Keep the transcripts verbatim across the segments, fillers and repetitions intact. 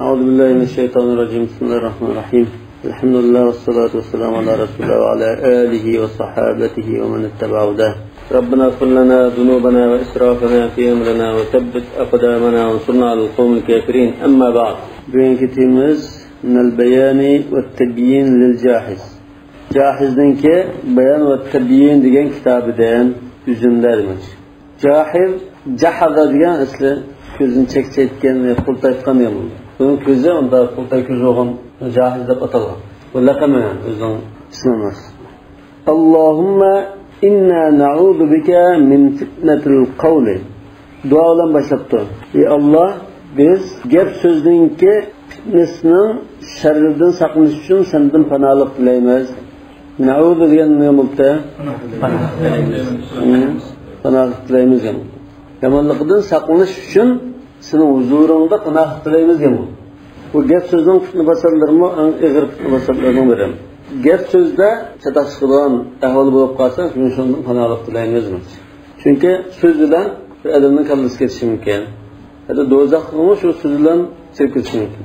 أعوذ بالله من الشيطان الرجيم. بسم الله الرحمن الرحيم. الحمد لله والصلاة والسلام على رسول الله وعلى آله وصحابته ومن اتبع هداه. ربنا اغفر لنا ذنوبنا وإسرافنا في أمرنا وثبت أقدامنا وانصرنا على القوم الكافرين. أما بعد. بۈگۈنكى تېمىمىز من البيان والتبيين للجاحظ. جاھىزنىڭكى بايان ۋە تەبيىن دېگەن كىتابىدىن ئۈزۈندە دېمەكچى. جاھىز، جاھازا دېگەن ئەسلى كۆزىنى چەكچەيتكەن، قۇلتايتقان دېگەن بولىدۇ. بۇنىڭ كۆزى ئۇنداق قۇلتاي كۆزى بولغان، جاھىز دەپ ئاتالغان. بۇ لەقەم ئەمەس، ئۆزىنىڭ ئىسمى ئەمەس. اللهم إنا نعوذ بك من فتنة القول. دۇئا بىلەن باشلاپتۇ. ئى ئاللا، بىز گەپ سۆزنىڭكى پىتنىسىنىڭ شەررىدىن ساقلىنىش ئۈچۈن سەندىن پاناھلىق تىلەيمىز. نەئۇزۇ دېگەن نېمە بولۇپتۇ؟ پاناھ. پاناھلىق تىلەيمىز دېگەن. يامانلىقىدىن ساقلىنىش ئۈچۈن سېنىڭ ھۇزۇرۇڭدا پاناھلىق تىلەيمىز دېگەن. بۇ گەپ سۆزنىڭ پىتنە پاساتلىرىمۇ ئەڭ ئېغىر پىتنە پاساتلىرىنىڭ بىرى. گەپ سۆزدە چاتاق چىقىدىغان ئەھۋال بولۇپ قالسا، شۇنىڭدىن پاناھلىق تىلەيمىز. چۈنكى سۆز بىلەن بىر ئادەمنىڭ كاللىسى كېتىشى مۇمكىن. ھەتتا دوزاخقىمۇ شۇ سۆز بىلەن كىرىپ كېتىشى مۇمكىن.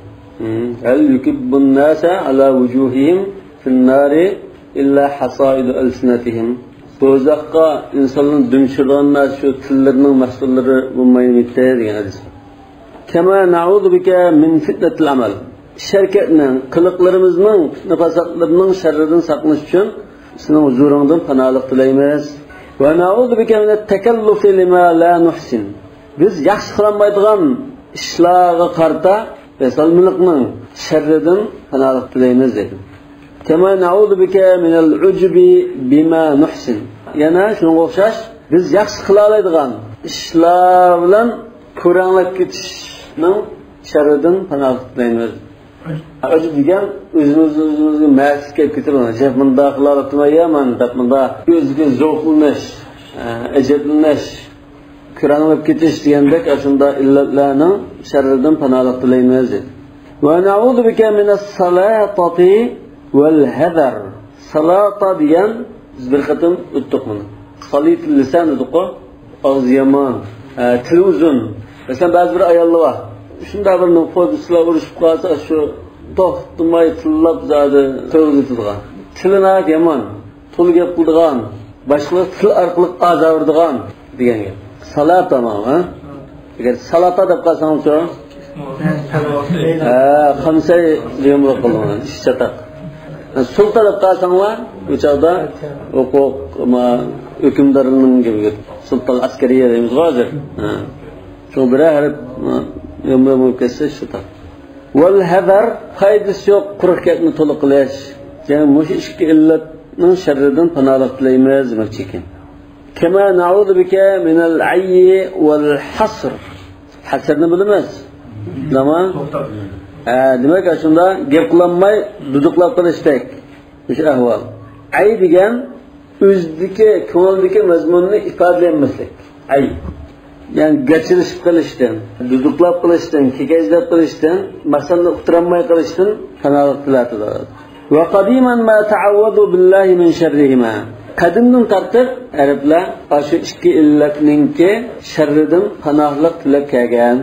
ھەل يۇكىببۇن ناسە ئالا ۋۇجۇھىھىم فىن نارى ئىللا ھاسائىدۇ ئەلسىنەتىھىم. دوزاخقا ئىنسانلارنى دۈم چۈشۈرىدىغان نەرسە شۇ تىللىرىنىڭ مەشغۇللىرى بولمايمىتى دېگەن ھەدىس. كەما نەئۇزۇ بىكە مىن فىتنەتىل ئەمەل. ئىش-ھەرىكەتنىڭ، قىلىقلىرىمىزنىڭ پىتنە-پاساتلىرىنىڭ شەررىدىن ساقلىنىش ئۈچۈن سېنىڭ ھۇزۇرۇڭدىن پاناھلىق تىلەيمىز. ۋە نەئۇزۇ بىكە مىنەت تەكەللۇفى لىما لا نۇھسىن. بىز ياخشى قىلالمايدىغان ئىشلارغا قارىتا ياسالمىلىقنىڭ شەررىدىن پاناھلىق تىلەيمىز دېدى. كەما نەئۇزۇ بىكە مىنەل ئۇجبى بىما نۇھسىن. يەنە شۇنىڭغا ئوخشاش، بىز ياخشى قىلالايدىغان ئىشلار بىلەن كۆرەڭلەپ كېتىشنىڭ شەررىدىن پاناھلىق تىلەيمىز. ئۇجب دېگەن ئۆزىمىز ئۆزىمىزگە مەسلىك كېلىپ كېتىدۇ. جەپ مۇنداق قىلالاپتىمەن يا مەن دەپ مۇنداق ئۆزىگە زوقلىنىش، ئەجەبلىنىش، كۆرەڭلەپ كېتىش دېگەندەك ئاشۇنداق ئىللەتلەرنىڭ شەررىدىن پاناھلىق تىلەيمىز دېدى. ۋە نەئۇزۇ بىكە مىنەس سالاطاتى ۋەل ھەزەر. سالاتا دېگەن، بىز بىر قېتىم ئۆتتۇق بۇنى. سالىتۇل لىسان دېدۇققۇ، ئاغزى يامان، ئە، تىلى ئۇزۇن. مەسىلەن، بەزى بىر ئاياللار بار. شۇنداق بىر نوپۇزلار ئۇرۇشۇپ قالسا، شۇ توختىماي تىللاپ زادى تۆۋىلىتىدىغان. تىلى ناھايىتى يامان. تولا گەپ قىلىدىغان، باشقىلارغا تىل ئارقىلىق ئازار بېرىدىغان دېگەن گەپ. سالاتا مانا، ھە؟ ئەگەر سالاتا دەپ قالساڭلارچۇ؟ ھە، خەنسەي دېگەن بولۇپ قالدى مانا، ئىش چاتاق. سۇلتا دەپ قالساڭلار، ئۇ چاغدا ھوقۇق، ما، ھۆكۈمدارنىڭ گېپى. سۇلتان ئەسكەرىيە دەيمىزغۇ ھازىر. ھە. شۇ بىرەر ھەرپ، ما، يامرا بولۇپ كەتسە، ئىش چاتاق. ۋەل ھەزەر، پايدىسى يوق، قۇرۇق گەپنى تولا قىلىش. يەنى مۇشۇ ئىككى ئىللەتنىڭ شەررىدىن پاناھلىق تىلەيمىز دېمەكچى ئىكەن. كەما نەئۇزۇ بىكە مىنەل ئەيي ۋەل ھەسر. ھەسرنى بىلىمىز. بىلەمە؟ ھە، دېمەك، ئاشۇنداق گەپ قىلالماي دۇدۇقلاپ قېلىشتەك. مۇشۇ ئەھۋال. ئەي دېگەن ئۆزىدىكى، كۆڭلىدىكى مەزمۇننى ئىپادىلىيەلمەسلىك. ئەي. يەنى گاچىلىشىپ قېلىشتىن، دۇدۇقلاپ قېلىشتىن، كېكەجلەپ قېلىشتىن، مەقسەتنى ئۇقتۇرالماي قېلىشتىن پاناھلىق تىلەۋاتىدۇ. ۋە قەدىمەن ما تەئەۋۋەزۇ بىللاھى مىن شەررىھىما. قەدىمدىن تارتىپ ئەرەبلەر ئاشۇ ئىككى ئىللەتنىڭكى شەررىدىن پاناھلىق تىلەپ كەلگەن.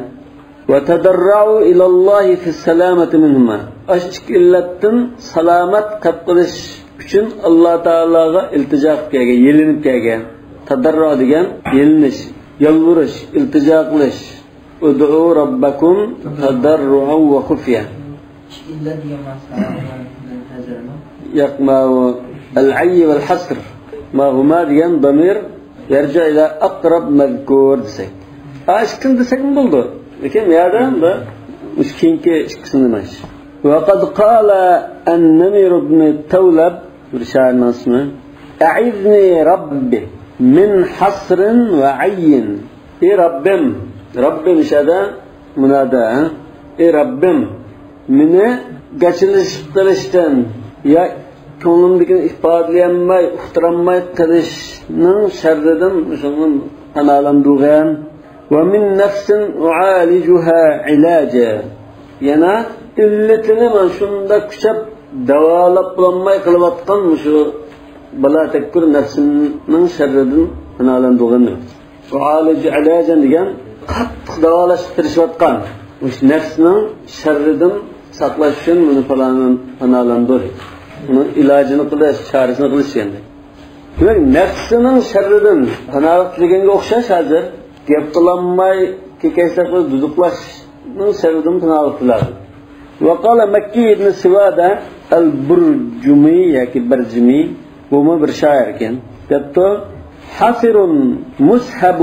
ۋە تەدەررەئۇ ئىلەللاھى فىسسالامەتى مىنھۇما. ئاشۇ ئىككى ئىللەتتىن سالامەت قېلىپ قېلىش ئۈچۈن ئاللا تائالاغا ئىلتىجا قىلىپ كەلگەن، يېلىنىپ كەلگەن. تەدەررۇ دېگەن يېلىنىش، يالۋۇرۇش، ئىلتىجا قىلىش. ئۇدئۇ رەببەكۇم تەدەررۇئەن ۋە خۇفيە. ئىككى ئىللەت دېگەن مەنىسى ھەزەرمۇ؟ ياق، ماۋۇ ئەل ئەيي ۋەل ھەسر. ماھۇما دېگەن دامىر يەرجىئۇ ئىلە ئەقرەب مەزكۇر دېسەك. ئا، ئىككىنى دېسەكمۇ بولىدۇ. لېكىن بۇ يەردە بۇ ئۈچ كېيىنكى ئىككىسىنى دېمەكچى. ۋە قەد قالە ئەن نەمىر ئىبنى تەۋلەب، بىر شائىرنىڭ ئىسمى. ئەئىزنى رەببى مىن ھەسرىن ۋە ئەييىن. ئى رەببىم، رەببىم شەدە مۇنادە، ھە؟ ئى رەببىم، مېنى گاچىلىشىپ قېلىشتىن يا كۆڭلۈمدىكىنى ئىپادىلىيەلمەي، ئۇقتۇرالماي قېلىشنىڭ شەررىدىن شۇنىڭدىن پاناھلاندۇرغىن. ۋە مىن نەفسىن ئۇئالىجۇھا ئىلاجا. يەنە ئىللىتىنى مەن شۇنداق كۈچەپ داۋالاپ بولالماي قېلىۋاتقان مۇشۇ بالا تەككۈر نەپسىمنىڭ شەررىدىن پاناھلاندۇرغىن. ئۇئالىجۇ ئىلاجەن دېگەن قاتتىق داۋالاشقا تىرىشىۋاتقان. مۇشۇ نەپسىنىڭ شەررىدىن ساقلاش ئۈچۈن مۇنى پالاندىن پانالاندۇر. ئۇنىڭ ئىلاجىنى قىلىش، چارىسىنى قىلىش دېگەندەك. دېمەك، نەپسىنىڭ شەررىدىن پاناھلىق تىلىگەنگە ئوخشاش ھازىر. گەپ قىلالماي، كېكەچلەپ دۇدۇقلاشنىڭ شەررىدىن پاناھلىق تىلەيدۇ. وقال مكي بن سوادة البرجمي ياكى بەرجىمى، بۇمۇ بىر شائىركەن. دەپتۇ، حصير مسهب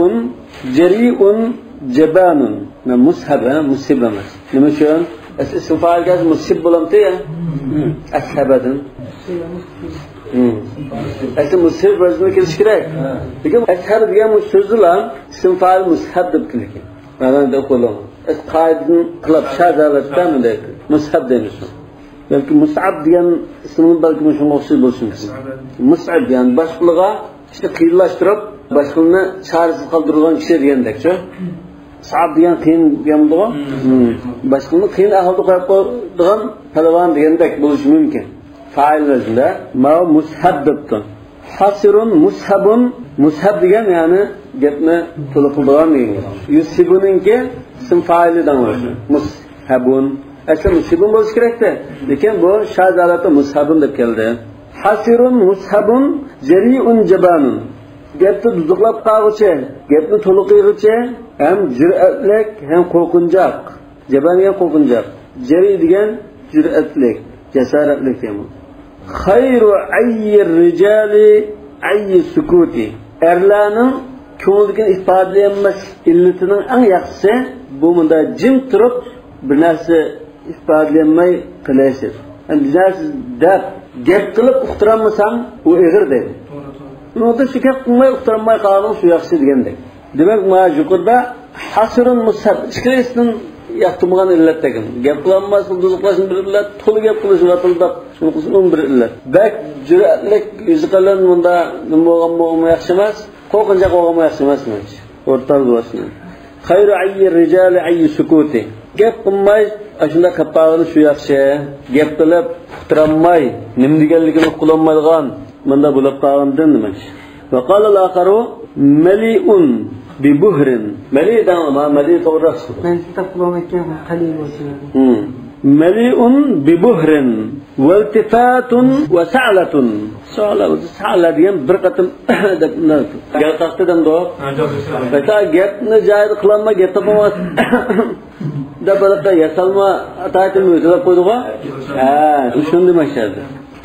جريء جبان. مۇسھەب، ھە، مۇسھىب ئەمەس. نېمە ئۈچۈن؟ ئەس-، ئىسم فائىل كەلسە مۇسھىب بولامتى يا؟ ئەسھەبەدىن. ئەسلى مۇسھىب ۋەزنى كېلىشى كېرەك. لېكىن ئەسھەب دېگەن بۇ سۆزلا ئىسم فائىل مۇسھەب دەپ كېلىدىكەن. مانا دەپ قويۇلغان. ئەس-، قائىدىدىن خىلاپ شاز ھالەتتە مۇنداق مۇسھەب دەيمىز. بەلكى مۇسئەب دېگەن ئىسمىمۇ بەلكى مۇشۇنىڭغا ئوخشاش بولۇشى مۇمكىن. مۇسئەب، يەنى باشقىلىرغا ئىشنى قىيىنلاشتۇرۇپ، باشقىلىرىنى چارىسىز قالدۇرىدىغان كىشى دېگەندەكچۇ. سائاب دېگەن قىيىن دېگەنمىدىغۇ؟ باشقىلىرىنى قىيىن ئەھۋالدا قويۇپ قويىدىغان پەلۋان دېگەندەك بولۇشى مۇمكىن. فائىل ۋەزنىدە. ماۋۇ مۇسھەب دەپتۇ. ھاسىرۇن مۇسھەبۇن. مۇسھەب دېگەن، يەنى گەپنى تولا قىلىدىغان دېگەن گەپ. يۇسھىبۇنىڭكى ئىسم فائىلى دەڭلار. مۇسھەبۇن. ئەسلى مۇسھىبۇن بولۇشى كېرەكتى. لېكىن بۇ شاز ھالەتتە مۇسھەبۇن دەپ كەلدى. ھاسىرۇن مۇسھەبۇن جەرىئۇن جەبانۇن. گەپنى دۇدۇقلاپ قالغۇچى، گەپنى تولا قىلغۇچى ھەم جۈرئەتلىك، ھەم قورقۇنچاق. جەبان دېگەن قورقۇنچاق. جەرىئ دېگەن جۈرئەتلىك، جاسارەتلىك دېگەن. خەيرۇ ئەييىر رىجالى ئەييى سۇكۇتى. ئەرلەرنىڭ كۆڭلىدىكىنى ئىپادىلىيەلمەس ئىللىتىنىڭ ئەڭ ياخشىسى، بۇ مۇنداق جىم تۇرۇپ، بىر نەرسە ئىپادىلىيەلمەي قېلىشى. يەنى بىر نەرسە دەپ، گەپ قىلىپ ئۇقتۇرالمىساڭ، ئۇ ئېغىر دەيدۇ. ئۇنىڭدا شۇ گەپ قىلماي ئۇقتۇرالماي قالغىنىڭ شۇ ياخشى دېگەندەك. دېمەك، مانا يۇقىرىدا ھاسىرۇن مۇسھەب، ئىككىلىسىدىن ياقتۇرمىغان ئىللەت دېگەن. گەپ قىلالماسلىق، دۇزۇقلاشنىڭ بىر ئىللەت، تولا گەپ قىلىش ۋاتىلداپ، شۇنىڭ بىر ئىللەت. بەك جۈرئەتلىك، يۈزى قېلىن، مۇندا نېمە بولغان بولغىنى ياخشى ئەمەس، قورقۇنچاق بولغانمۇ ياخشى ئەمەس، مېنىڭچە. ئورتالدى باشنى. خەيرۇ ئەييىر رىجالى ئەييى سۇكۇتى. گەپ قىلماي، ئاشۇنداق قېلىپ قالغىنى شۇ ياخشى. گەپ قىلىپ، ئۇقتۇرالماي، نېمە دېگەنلىكىنى ئۇقۇلالمايدىغان، مۇنداق بولۇپ قالغاندىن نېمە؟ ۋە قالەل ئاخەرۇ مەلىئۇن بىبۇھرىن. مەلىئ دەڭلار، مەلىئ توغرا. مەن كىتاب قىلالمايتتىم، قەلىل بولسۇن. مەلىئۇن بىبۇھرىن ۋەلتىفاتۇن ۋە سەئلەتۇن. سەئلە، سەئلە دېگەن بىر قېتىم دەپ گەل قاقتى دەمدۇ؟ مەسىلەن، گەپنى جايىدا قىلالماي، گەپ تاپالماس دەپ، ھېلىقى ياسالما ئاتايىتىم ئۆتىلەپ قويدىغۇ؟ ھە، شۇنى دېمەكچى.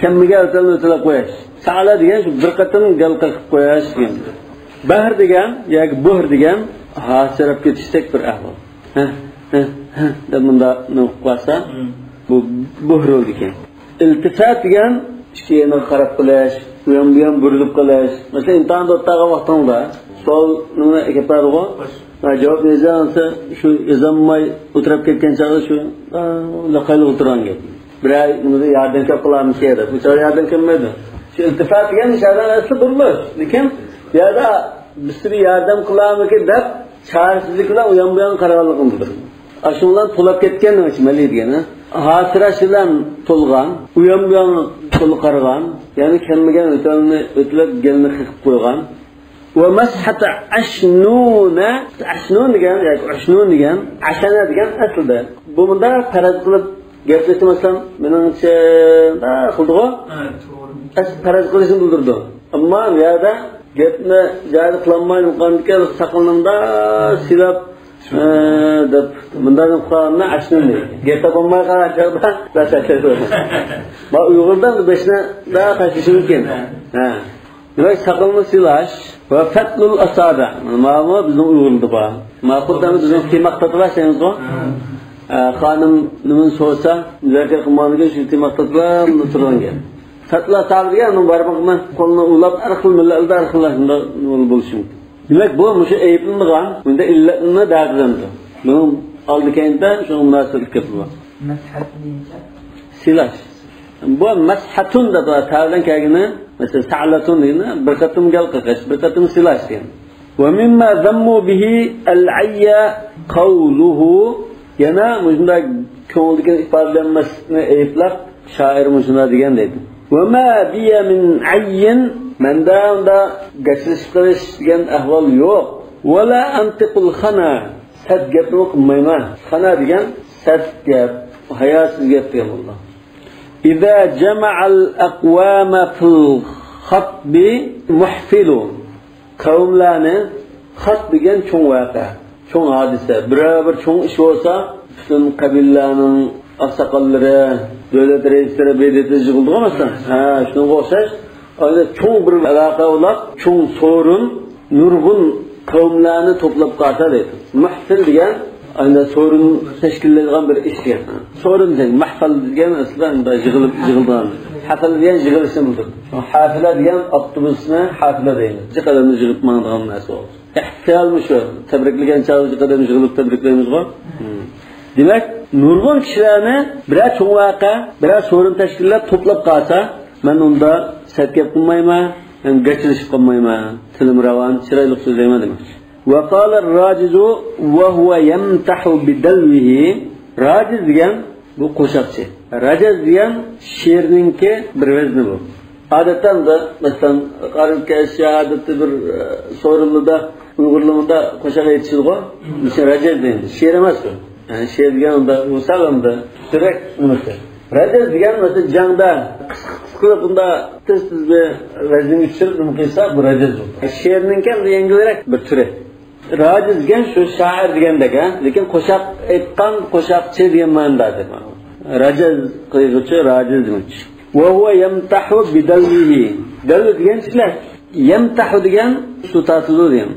كەممىگەن ئۆتەلنى ئۆتىلەپ قويۇش. سەئلە دېگەن شۇ بىر قېتىم گەل قېقىپ قويۇش دېگەن. بەھر دېگەن ياكى بۇھر دېگەن ھاسىراپ كېتىشتەك بىر ئەھۋال. ھە، ھە، ھە دەپ مۇنداق نېمە قىلىپ قالسا، بۇ بۇھر بولىدىكەن. ئىلتىپات دېگەن ئىككى يېنىغا قاراپ قېلىش، ئۇيان بۇيان بۇرۇلۇپ قېلىش. مەسىلەن، ئىمتىھاندا ئولتۇرغان ۋاقتىڭدا سوئال نېمىنى ئەكەپ بەردىغۇ؟ ھە، جاۋاب يېزىلسا، شۇ يېزالماي ئولتۇرۇپ كەتكەن چاغدا شۇ، ئا، لەقەيلىك ئولتۇرغان گەپ. بىرەر نېمىدە ياردەم كەپ قالارمىكىن دەپ. بۇ چاغدا ياردەم كەلمەيدۇ. شۇ ئىلتىپات دېگەن ئىشارە ئەسلى بۇرۇلۇش. لېكىن بۇ يەردە بىرسى بىر ياردەم قىلارمىكىن دەپ، چارىسىزلىك بىلەن ئۇيان بۇيان قارىغانلىقىمدۇر. ئاشۇنىڭ بىلەن تولاپ كەتكەن مەلىئ دېگەن، ھە؟ ھاسىراش بىلەن تولغان، ئۇيان بۇيان تولا قارىغان، يەنى كەلمىگەن ئۆتەلنى ئۆتىلەپ، گەلنى قېقىپ قويغان. ۋە مەسھەتە ئەشنۇنە. ئەشنۇن دېگەن ياكى ئۇشنۇن دېگەن، ئەشەنە دېگەن ئەسلىدە. بۇ مۇنداق پەرەز قىلىپ گەپلىشىمىسەم، مېنىڭچە مۇنداق قىلدىغۇ. ھە، توغرا. ئەس-، پەرەز قىلىشنى بىلدۈرىدۇ. ئەمما بۇ يەردە گەپنى جايىدا قىلالماي قالغاندىكىن ساقىلىنىڭدا سىلاپ، ئە، دەپ مۇنداق دەپ قالغاندا ئەشنۇن دەيدۇ. گەپ تاپالماي قالغان چاغدا بەس ئەشنۇن. ما ئۇيغۇردا بېشىنى دا قاچىشى مۇمكىن. ھە. دېمەك، ساقىلنى سىلاش ۋە فەتلۇل ئاسابە. ماۋۇ بىزنىڭ ئۇيغۇردا بار. ما خۇددى بىزنىڭ تىماق تاتىلاش دەيمىزغۇ؟ ھە، خانىم نېمىنى سورىسا، مۇزاكىرە قىلمىغاندىن كېيىن شۇ تىماق تاتىلاپ تۇرغان گەپ. فەتلۇل ئاسابە دېگەن ئۇنىڭ بارمىقىنى، قولىنى ئۇۋىلاپ، ھەر خىل مىللەتلەردە ھەر خىل شۇنداق بولۇشى مۇمكىن. دېمەك، بۇ مۇشۇ ئەيىبلىنىدىغان، بۇندا ئىللەتنى دەردىدەمدۇ. بۇنىڭ ئالدى كەينىدە شۇ مۇناسىۋەتلىك گەپ بار. مەسھەت دېگەنچە؟ سىلاش. بۇ مەسھەتۇن دەپ تەۋەدىن كەلگىنى، مەسىلەن، سەئلەتۇن دېگىنى بىر قېتىم گەل قېقىش، بىر قېتىم سىلاش دېگەن. ۋە مىمما زەممۇ بىھى ئەل-ئەييە قەۋلۇھۇ. يەنە مۇشۇنداق كۆڭۈلدىكىنى ئىپادىلەنمەسلىكنى ئەيىبلەپ، شائىر مۇشۇنداق دېگەن دەيدۇ. ۋە ما بىيە مىن ئەييىن، مەندە ئۇنداق گەچلىشىپ قېلىش دېگەن ئەھۋال يوق. ۋە لا ئەنتىقۇل خانا. سەت گەپنى قىلمايمەن. خانا دېگەن سەت گەپ، ھاياسىز گەپ دېگەن بولىدۇ. إذا جمع الأقوام في الخطب محفل. قوملارنى، خەتب دېگەن چوڭ ۋەقە، چوڭ ھادىسە. بىرەر بىر چوڭ ئىش بولسا، پۈتۈن قەبىلىلەرنىڭ ئاقساقاللىرى، دۆلەت رەئىسلىرى بىر يەردە يىغىلىدىغۇ، مەسىلەن. ھە، شۇنىڭغا ئوخشاش. ئەگەر چوڭ بىر ۋەقە بولۇپ، چوڭ سورۇن، نۇرغۇن قەۋملەرنى توپلاپ قالسا دەيدۇ. مەھفىل دېگەن ئەنە سورۇن تەشكىللەيدىغان بىر ئىش دېگەن. سورۇن دېگەن، مەھفىل دېگەن ئەسلىدە ئەنە يىغىلىپ، يىغىلىدىغان. ھەفىلە دېگەن يىغىلىشنى بىلدۈرىدۇ. ھافىلە دېگەن ئاپتوبۇسنى ھافىلە دەيمىز. جىق ئادەمنى يىغىپ ماڭىدىغان نەرسە ئۇ. ئىھتىپالمۇ شۇ. تەبرىكلىگەن چاغدا جىق ئادەم يىغىلىپ تەبرىكلەيمىزغۇ. دېمەك، نۇرغۇن كىشىلەرنى بىرەر چوڭ ۋەقە، بىرەر سورۇن تەشكىللەپ توپلاپ قالسا، مەن ئۇندا سەت گەپ قىلمايمەن، ھەم گەچلىشىپ قالمايمەن. تىلىم راۋان، چىرايلىق سۆزلەيمەن دېمەكچى. وقال الراجز وهو يمتح بدلوه. راجىز دېگەن بۇ قوشاقچى. راجاز دېگەن شېئىرنىڭكى بىر ۋەزنى بۇ. ئادەتتە ئەمدى، مەسىلەن، ئارىلىق كەلسە ئادەتتە بىر، ئە، سورۇنلىدا، ئۇيغۇرلىرىدا قوشاق ئېيتىشىدىغۇ. مىسال راجاز دەيمىز. شېئىر ئەمەس بۇ. يەنى شېئىر دېگەن ئۇندا مىسال ئەمدى تۈرەك نېمىسى. راجاز دېگەن مەسىلەن جەڭدە قىسقا قىسقا قىلىپ بۇندا تېز تېز بىر ۋەزنگە چۈشۈرۈپ نېمە قىلسا بۇ راجاز بولىدۇ. شېئىرنىڭكى يەڭگىلرەك بىر تۈرى. راجىز دېگەن شۇ شائىر دېگەندەك، ھە؟ لېكىن قوشاق ئېيتقان قوشاقچى دېگەن مەنىدا دەپ. راجاز قىلغۇچى، راجىز دېمەكچى. وهو يمتح بدلوه. دەلۋ دېگەن چىلەك. يمتح دېگەن سۇ تارتىدۇ دېگەن.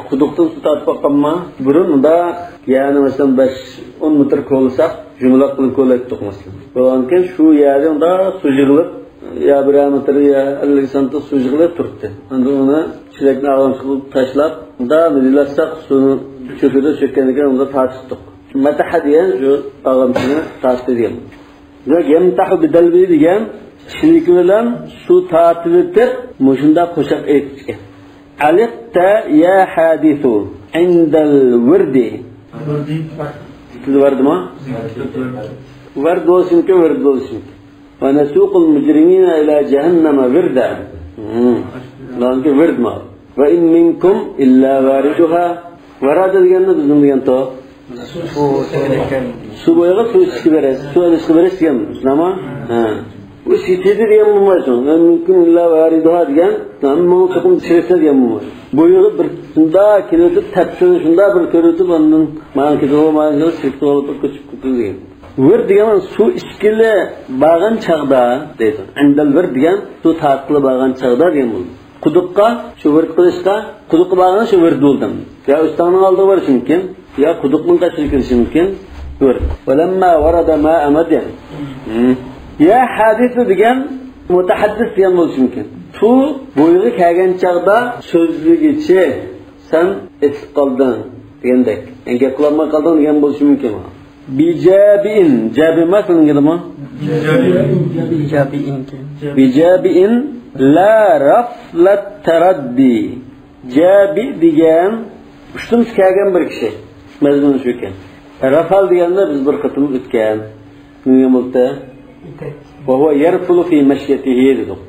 قۇدۇقتىن سۇ تارتىپ باققانما؟ بۇرۇن ئۇندا يەرنى مەسىلەن بەش ئون مېتىر كولىساق، جۇمىلاق بىلەن كولايتتۇق مەسىلەن. بولغانكەن شۇ يەردە ئۇندا سۇ يىغىلىپ، يا بىرەر مېتىر، يا ئەللىك سانتىم سۇ يىغىلىپ تۇرۇپتۇ. ئاندىن ئۇنى چېلەكنى ئاغزىغا قىلىپ تاشلاپ، مۇنداق مىدىرلاتساق سۇنى چۆكىدۇ، چۆككەندىن كېيىن ئۇندا تارتىشتۇق. مەتەھە دېگەن شۇ ئاغامچىنى تارتتى دېگەن. يمتح بدلوه دېگەن چېلىكى بىلەن سۇ تارتىۋېتىپ، مۇشۇنداق قوشاق ئېيتىپتىكەن. علقت يا حادث عند الورد. سىز ۋەردىما؟ ۋەرد بولۇشى مۇمكىن، ۋىرد بولۇشى مۇمكىن. ونسوق المجرمين إلى جهنم وردا. ھىم. بۇلارنىڭكى ۋىرد ما. وإن منكم إلا واردها. ورد دېگەننى بىزنىڭ دېگەن تو. سۇ بويىغا سۇ ئىچىشكە بېرىش، سۇ ئېلىشقا بېرىش دېگەن. شۇنداقمۇ؟ ھە. بۇ سىتىدە دېگەن بولمايدۇ. وإن منكم إلا واردها دېگەن، ھەممىڭ چوقۇم چىرىسە دېگەن بولمايدۇ. بويىغا بىر شۇنداق كېلىۋېتىپ، تەپسىنى شۇنداق بىر كۆرۈۋېتىپ، ئاندىن مانا كېتىدۇ، مانا كېتىدۇ، سىرتقا ئولتۇرۇپ كۆچۈپ كېتىدۇ دېگەن. ۋىرد دېگەن سۇ ئىچكىلى بارغان چاغدا دەيدۇ. عند الورد دېگەن سۇ تارتقىلى بارغان چاغدا دېگەن بولىدۇ. قۇدۇققا شۇ ۋىرد قىلىشقا، قۇدۇققا بارغان شۇ ۋىرد بولدى. يا ئۆستەڭنىڭ ئالدىغا بېرىشى مۇمكىن، يا قۇدۇقنىڭ قېشىغا كېلىشى مۇمكىن. ۋىرد. ولما ورد ماء مدين. ھىم. يا حادث دېگەن مۇتەھەددىس دېگەن بولۇشى مۇمكىن. سۇ بويىغا كەلگەن چاغدا سۆزلىگۈچى سەن ئېسىلىپ قالدىڭ دېگەندەك. يەنى گەپ قىلالماي قالدىڭ دېگەن بولۇشى مۇمكىن. بىجابىئىن، جابىئ ما سىلىڭكىدىمۇ؟ بىجابىئىن. بىجابىئىن لا رفل التردي. جابىئ دېگەن ئۈستىمىزگە كەلگەن بىر كىشى. مەزمۇنى شۇكەن. رافال دېگەندە بىز بىر قېتىم ئۆتكەن. نېمە بولدى؟ وهو يرفل في مشيته دېدۇق.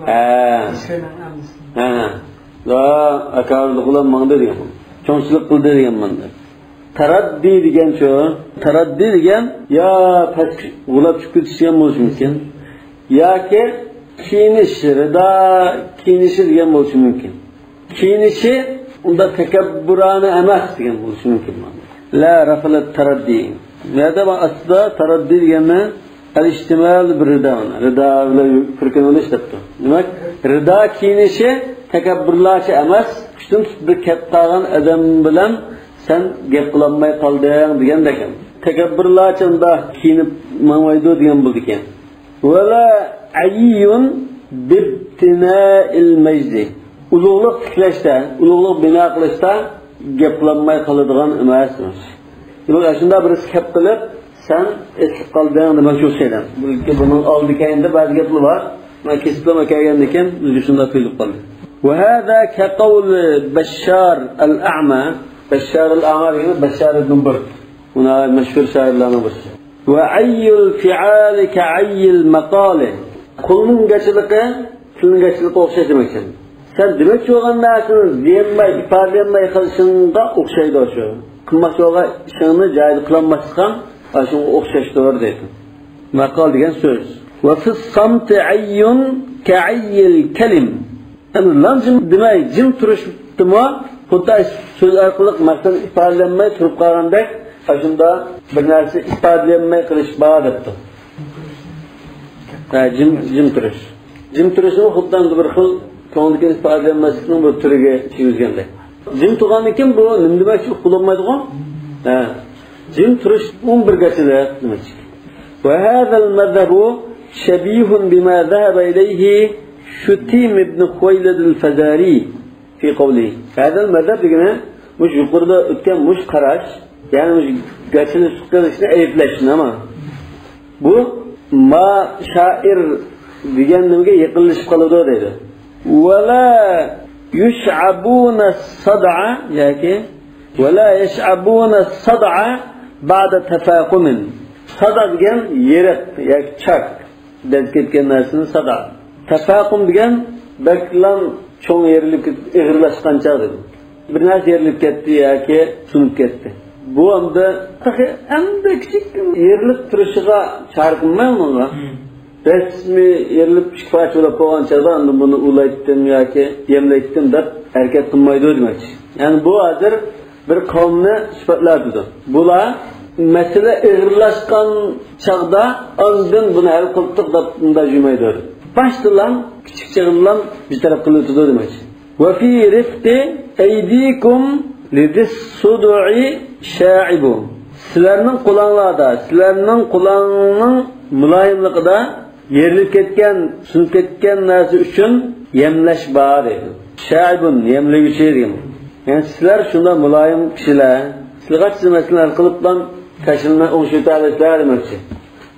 ھە. ھە. لا ئاكاۋۇرلۇق بىلەن ماڭدى دېگەن. چوڭچىلىق قىلدى دېگەن مەنىدە. تەرەددى دېگەنچۇ؟ تەرەددى دېگەن يا پەسكە غۇلاپ چۈشۈپ كېتىش دېگەن بولۇشى مۇمكىن. ياكى كىيىنىش، رىدا كىيىنىشى دېگەن بولۇشى مۇمكىن. كىيىنىشى ئۇنداق تەكەببۇرانە ئەمەس دېگەن بولۇشى مۇمكىن. لا رەفلەت تەرەددى. نەدە بار ئاستىدا تەرەددى دېگەننى ئەل ئىشتىمال بىر رىدا. رىدا بىلەن پۈركىنىۋېلىش دەپتۇ. دېمەك، رىدا كىيىنىشى تەكەببۇرلارچە ئەمەس، كۈچتىن تۇتۇپ بىر كەپ قالغان ئادەم بىلەن سەن گەپ قىلالماي قالدىڭ دېگەندەك. تەكەببۇرلارچە ئۇنداق كىيىنىپ ماڭمايدۇ دېگەن بولىدىكەن. ولا عيي بابتناء المجد. ئۇلۇغلۇق تىكلەشتە، ئۇلۇغلۇق بىنا قىلىشتا گەپ قىلالماي قالىدىغان ئەمەس. دېمەك، ئاشۇنداق بىرسى كەپ قىلىپ، سەن ئېسىلىپ قالدىڭ دېمەكچى ئوخشايدۇ. بۇ بۇنىڭ ئالدى كەينىدە بەزى گەپلەر بار. مانا كېسىپلەرمۇ كەلگەندىن كېيىن بىزگە شۇنداق تۇيۇلۇپ قالدى. وهذا كقول بشار الأعمى. بشار الأعمى دېگىنى بشار ئىبن بۇرد. بۇ ناھايىتى مەشھۇر شائىرلارنىڭ بىرسى. وعي الفعال كعي المقال. قولنىڭ گاچىلىقى تىلنىڭ گاچىلىقىغا ئوخشاش دېمەكچى. سەن دېمەكچى بولغان نەرسىنى دېيەلمەي، ئىپادىلىيەلمەي قېلىشىڭغا ئوخشايدۇ شۇ. قىلماقچى بولغان ئىشىڭنى جايىدا قىلالماسلىقىڭ ئاشۇنىڭغا ئوخشاشتۇر دەيدۇ. ماقال دېگەن سۆز. وفي الصمت عي كعي الكلم. يەنى لام جىم دېمەي، جىم تۇرۇشتىمۇ خۇددى سۆز ئارقىلىق مەقسەتنى ئىپادىلەنمەي تۇرۇپ قالغاندەك، ئاشۇنداق بىر نەرسە ئىپادىلەنمەي قېلىش بار دەپتۇ. ھە، جىم، جىم تۇرۇش. جىم تۇرۇشمۇ خۇددى بىر خىل كۆڭۈلدىكىنى ئىپادىلەنمەسلىكنىڭ بىر تۈرىگە كىرگۈزگەندەك. جىم تۇرغاندىن كېيىن بۇ نېمە دېمەكچى، ئۇقۇپ بولمايدىغۇ؟ ھە. جىم تۇرۇش ئۇ بىر گەپچىلىك دېمەكچى. وهذا المذهب شبيه بما ذهب إليه شتيم بن خويلد الفزاري في قوله. هذا المذهب دېگىنى مۇشۇ يۇقىرىدا ئۆتكەن مۇشۇ قاراش، يەنى مۇشۇ گەپچىلىك قىلىشنى ئەيىبلەش نېمە؟ بۇ ما شائىر دېگەن نېمىگە يېقىنلىشىپ قالىدۇ دەيدۇ. ولا يشعبون الصدع ياكى ولا يشعبون الصدع بعد تفاقم. سادا دېگەن يېرىق ياكى چاك. دەپ كەتكەن نەرسىنى سادا. تەفاقۇم دېگەن بەكلا چوڭ يېرىلىپ كېتىپ ئېغىرلاشقان چاغ دېدى. بىر نەرسە يېرىلىپ كەتتى ياكى سۇنۇپ كەتتى. بۇ ئەمدى تېخى ئەمدى كىچىك يېرىلىپ تۇرۇشىغا چارە قىلماي ئۇنىڭغا. رەسمىي يېرىلىپ ئىككى پارچە بولۇپ بولغان چاغدا ئاندىن بۇنى ئۇلايتتىم ياكى يەملەيتتىم دەپ ھەرىكەت قىلمايدۇ دېمەكچى. يەنى بۇ ھازىر بىر قەۋمنى سۈپەتلەۋاتىدۇ. بۇلار مەسىلە ئېغىرلاشقان چاغدا ئاندىن بۇنى ھەل قىلدۇق دەپ مۇنداق يۈرمەيدۇ. باشتىلا، كىچىك چېغىدىلا بىر تەرەپ قىلىۋېتىدۇ دېمەكچى. وفي رفق أيديكم لذي الصدع شاعب. سىلەرنىڭ قولۇڭلاردا، سىلەرنىڭ قولۇڭنىڭ مۇلايىملىقىدا يېرىلىپ كەتكەن، سۇنۇپ كەتكەن نەرسە ئۈچۈن يەملەش بار دەيدۇ. شائىبۇن، يەملىگۈچى دېگەن. يەنى سىلەر شۇنداق مۇلايىم كىشىلەر، سىلەرغە سىز مەسىلىنى ھەل قىلىپلا كەشىنى ئوڭشىتەلەيسىلەر دېمەكچى.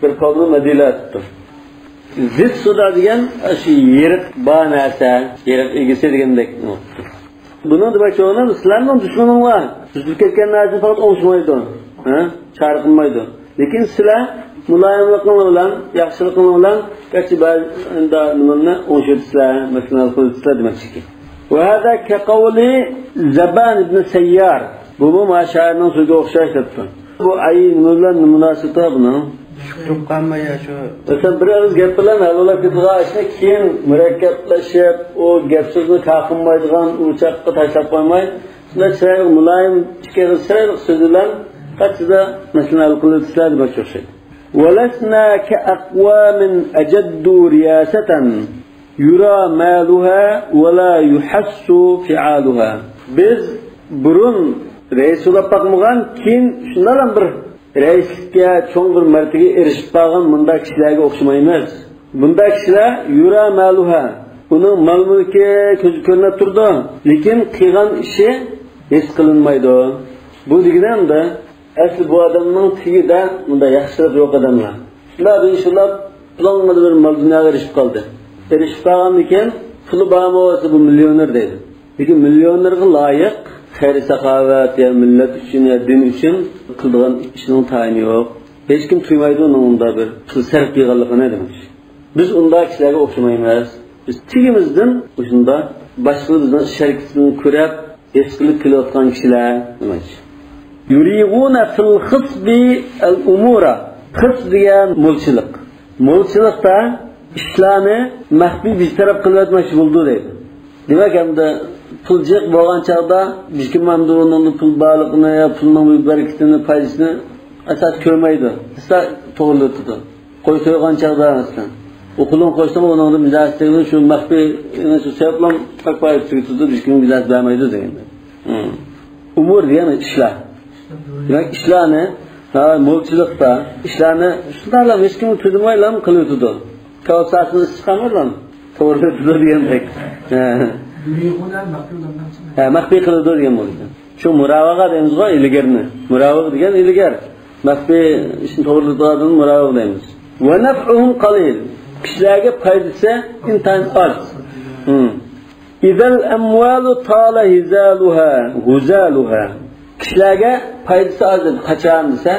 بىر قەۋمنى مەدھىيەلەۋاتىپتۇ. زىت سۇدا دېگەن شۇ يېرىق بار نەرسە، يېرىق ئىگىسى دېگەندەك. بۇنىڭ دېمەكچى بولغىنى، سىلەرنىڭ دۈشمىنىڭلار سۈزۈلۈپ كەتكەن نەرسىنى پەقەت ئوڭشىمايدۇ، ھە؟ چارە قىلمايدۇ. لېكىن سىلەر مۇلايىملىقىڭلار بىلەن، ياخشىلىقىڭلار بىلەن گەرچە بەزى نېمىنى ئوڭشىتىسىلەر، مەسىلەن، ھەل قىلىۋېتىسىلەر دېمەكچىكەن. وهذا كقول زبان بن سيار. بۇمۇ ما شائىرنىڭ سۆزىگە ئوخشاش دەپتۇ. بۇ ئەي نېمە بىلەن مۇناسىۋىتى بار بۇنىڭ؟ تۇرۇپ قالماي يا شۇ. مەسىلەن، بىر ئېغىز گەپ بىلەن ھەل بولۇپ كېتىدىغان ئىشنى كېيىن مۇرەككەپلىشىپ، ئۇ گەپ سۆزنى كاقۇنمايدىغان، ئۇ چاققا تاشلاپ قويماي، شۇنداق چىرايلىق، مۇلايىم، ئىككى ئېغىز چىرايلىق سۆز بىلەن قاچىدا مەسىلىنى ھەل قىلىۋېتىسىلەر دېمەكچى ئوخشايدۇ. ولسنا كأقوام أجدوا رياسة يرى مالها ولا يحس فعالها. بىز بۇرۇن رەئىس بولۇپ باقمىغان، كېيىن شۇنداقلا بىر رەئىسلىككە، چوڭ بىر مەرتىۋىگە ئېرىشىپ قالغان مۇنداق كىشىلەرگە ئوخشىمايمىز. بۇنداق كىشىلەر يرى مالها، ئۇنىڭ مال-مۈلكى كۆزگە كۆرۈنۈپ تۇرىدۇ، لېكىن قىلغان ئىشى ھېس قىلىنمايدۇ. بۇ دېگىنى ئەمدى ئەسلى بۇ ئادەمنىڭ تېگىدە مۇنداق ياخشىلىق يوق ئادەملەر. شۇنداق بىر ئىش بولۇپ، پۇلانغا بىر مال دۇنياغا ئېرىشىپ قالدى. ئېرىشىپ قالغاندىن كېيىن پۇلى بارمۇ بولسا بۇ مىليونېر دەيدۇ. لېكىن مىليونېرغا لايىق خەير-ساخاۋەت يا مىللەت ئۈچۈن يا دىن ئۈچۈن قىلىدىغان ئىشنىڭ تايىنى يوق. ھېچكىم تۇيمايدۇ ئۇنىڭ ئۇنداق بىر پۇل سەرپ قىلغانلىقىنى دېمەكچى. بىز ئۇنداق كىشىلەرگە ئوخشىمايمىز. بىز تېگىمىزدىن مۇشۇنداق باشقىلار بىزنىڭ ئىش ھەرىكىتىمىزنى كۆرۈپ، ھېس قىلىپ كېلىۋاتقان كىشىلەر دېمەكچى. يريغون في الخصب الأمور. خىسب دېگەن مولچىلىق. مولچىلىقتا ئىشلارنى مەخپىي بىر تەرەپ قىلىۋەتمەكچى بولىدۇ دەيدۇ. دېمەك، ئەمدى پۇل جىق بولغان چاغدا ھېچكىم ئەمدى ئۇنىڭدا پۇل بارلىقىنى يا پۇلنىڭ بىر بەرىكىتىنى، پايدىسىنى ئاساس كۆرمەيدۇ. ئاستا توغرىلىتىدۇ. قوي سويغان چاغدا، مەسىلەن، ئوقۇلۇڭ قويسىڭ، ئۇنىڭدا مىجەز تېگىدۇ، شۇ مەخپىي، يەنە شۇ سەۋەبلەر بەك پايدىسى تېگىدۇ، ھېچكىمگە مىجەز بەرمەيدۇ دېگەندەك. ئۇمۇر دېگەن ئىشلار. دېمەك، ئىشلارنى، ھە، مولچىلىقتا ئىشلارنى شۇنداقلا ھېچكىمگە تۇيدۇرمايلا قىلىۋېتىدۇ. كاۋساسىنى ئىسسىقامىدىلا توغرىلىتىدۇ دېگەندەك. ھە. ھە، مەخپىي قىلىدۇ دېگەن بولىدۇ. شۇ مۇراۋىغە دەيمىزغۇ، ئىلگىرنى. مۇراۋىغ دېگەن ئىلگىر. مەخپىي ئىشنى توغرىلىتىدىغان مۇراۋىغ دەيمىز. ونفعهم قليل. كىشىلەرگە پايدىسى ئىنتايىن ئاز. ھىم. إذا الأموال طال هزالها، هزالها. كىشىلەرگە پايدىسى ئاز دېدى. قاچان دېسە،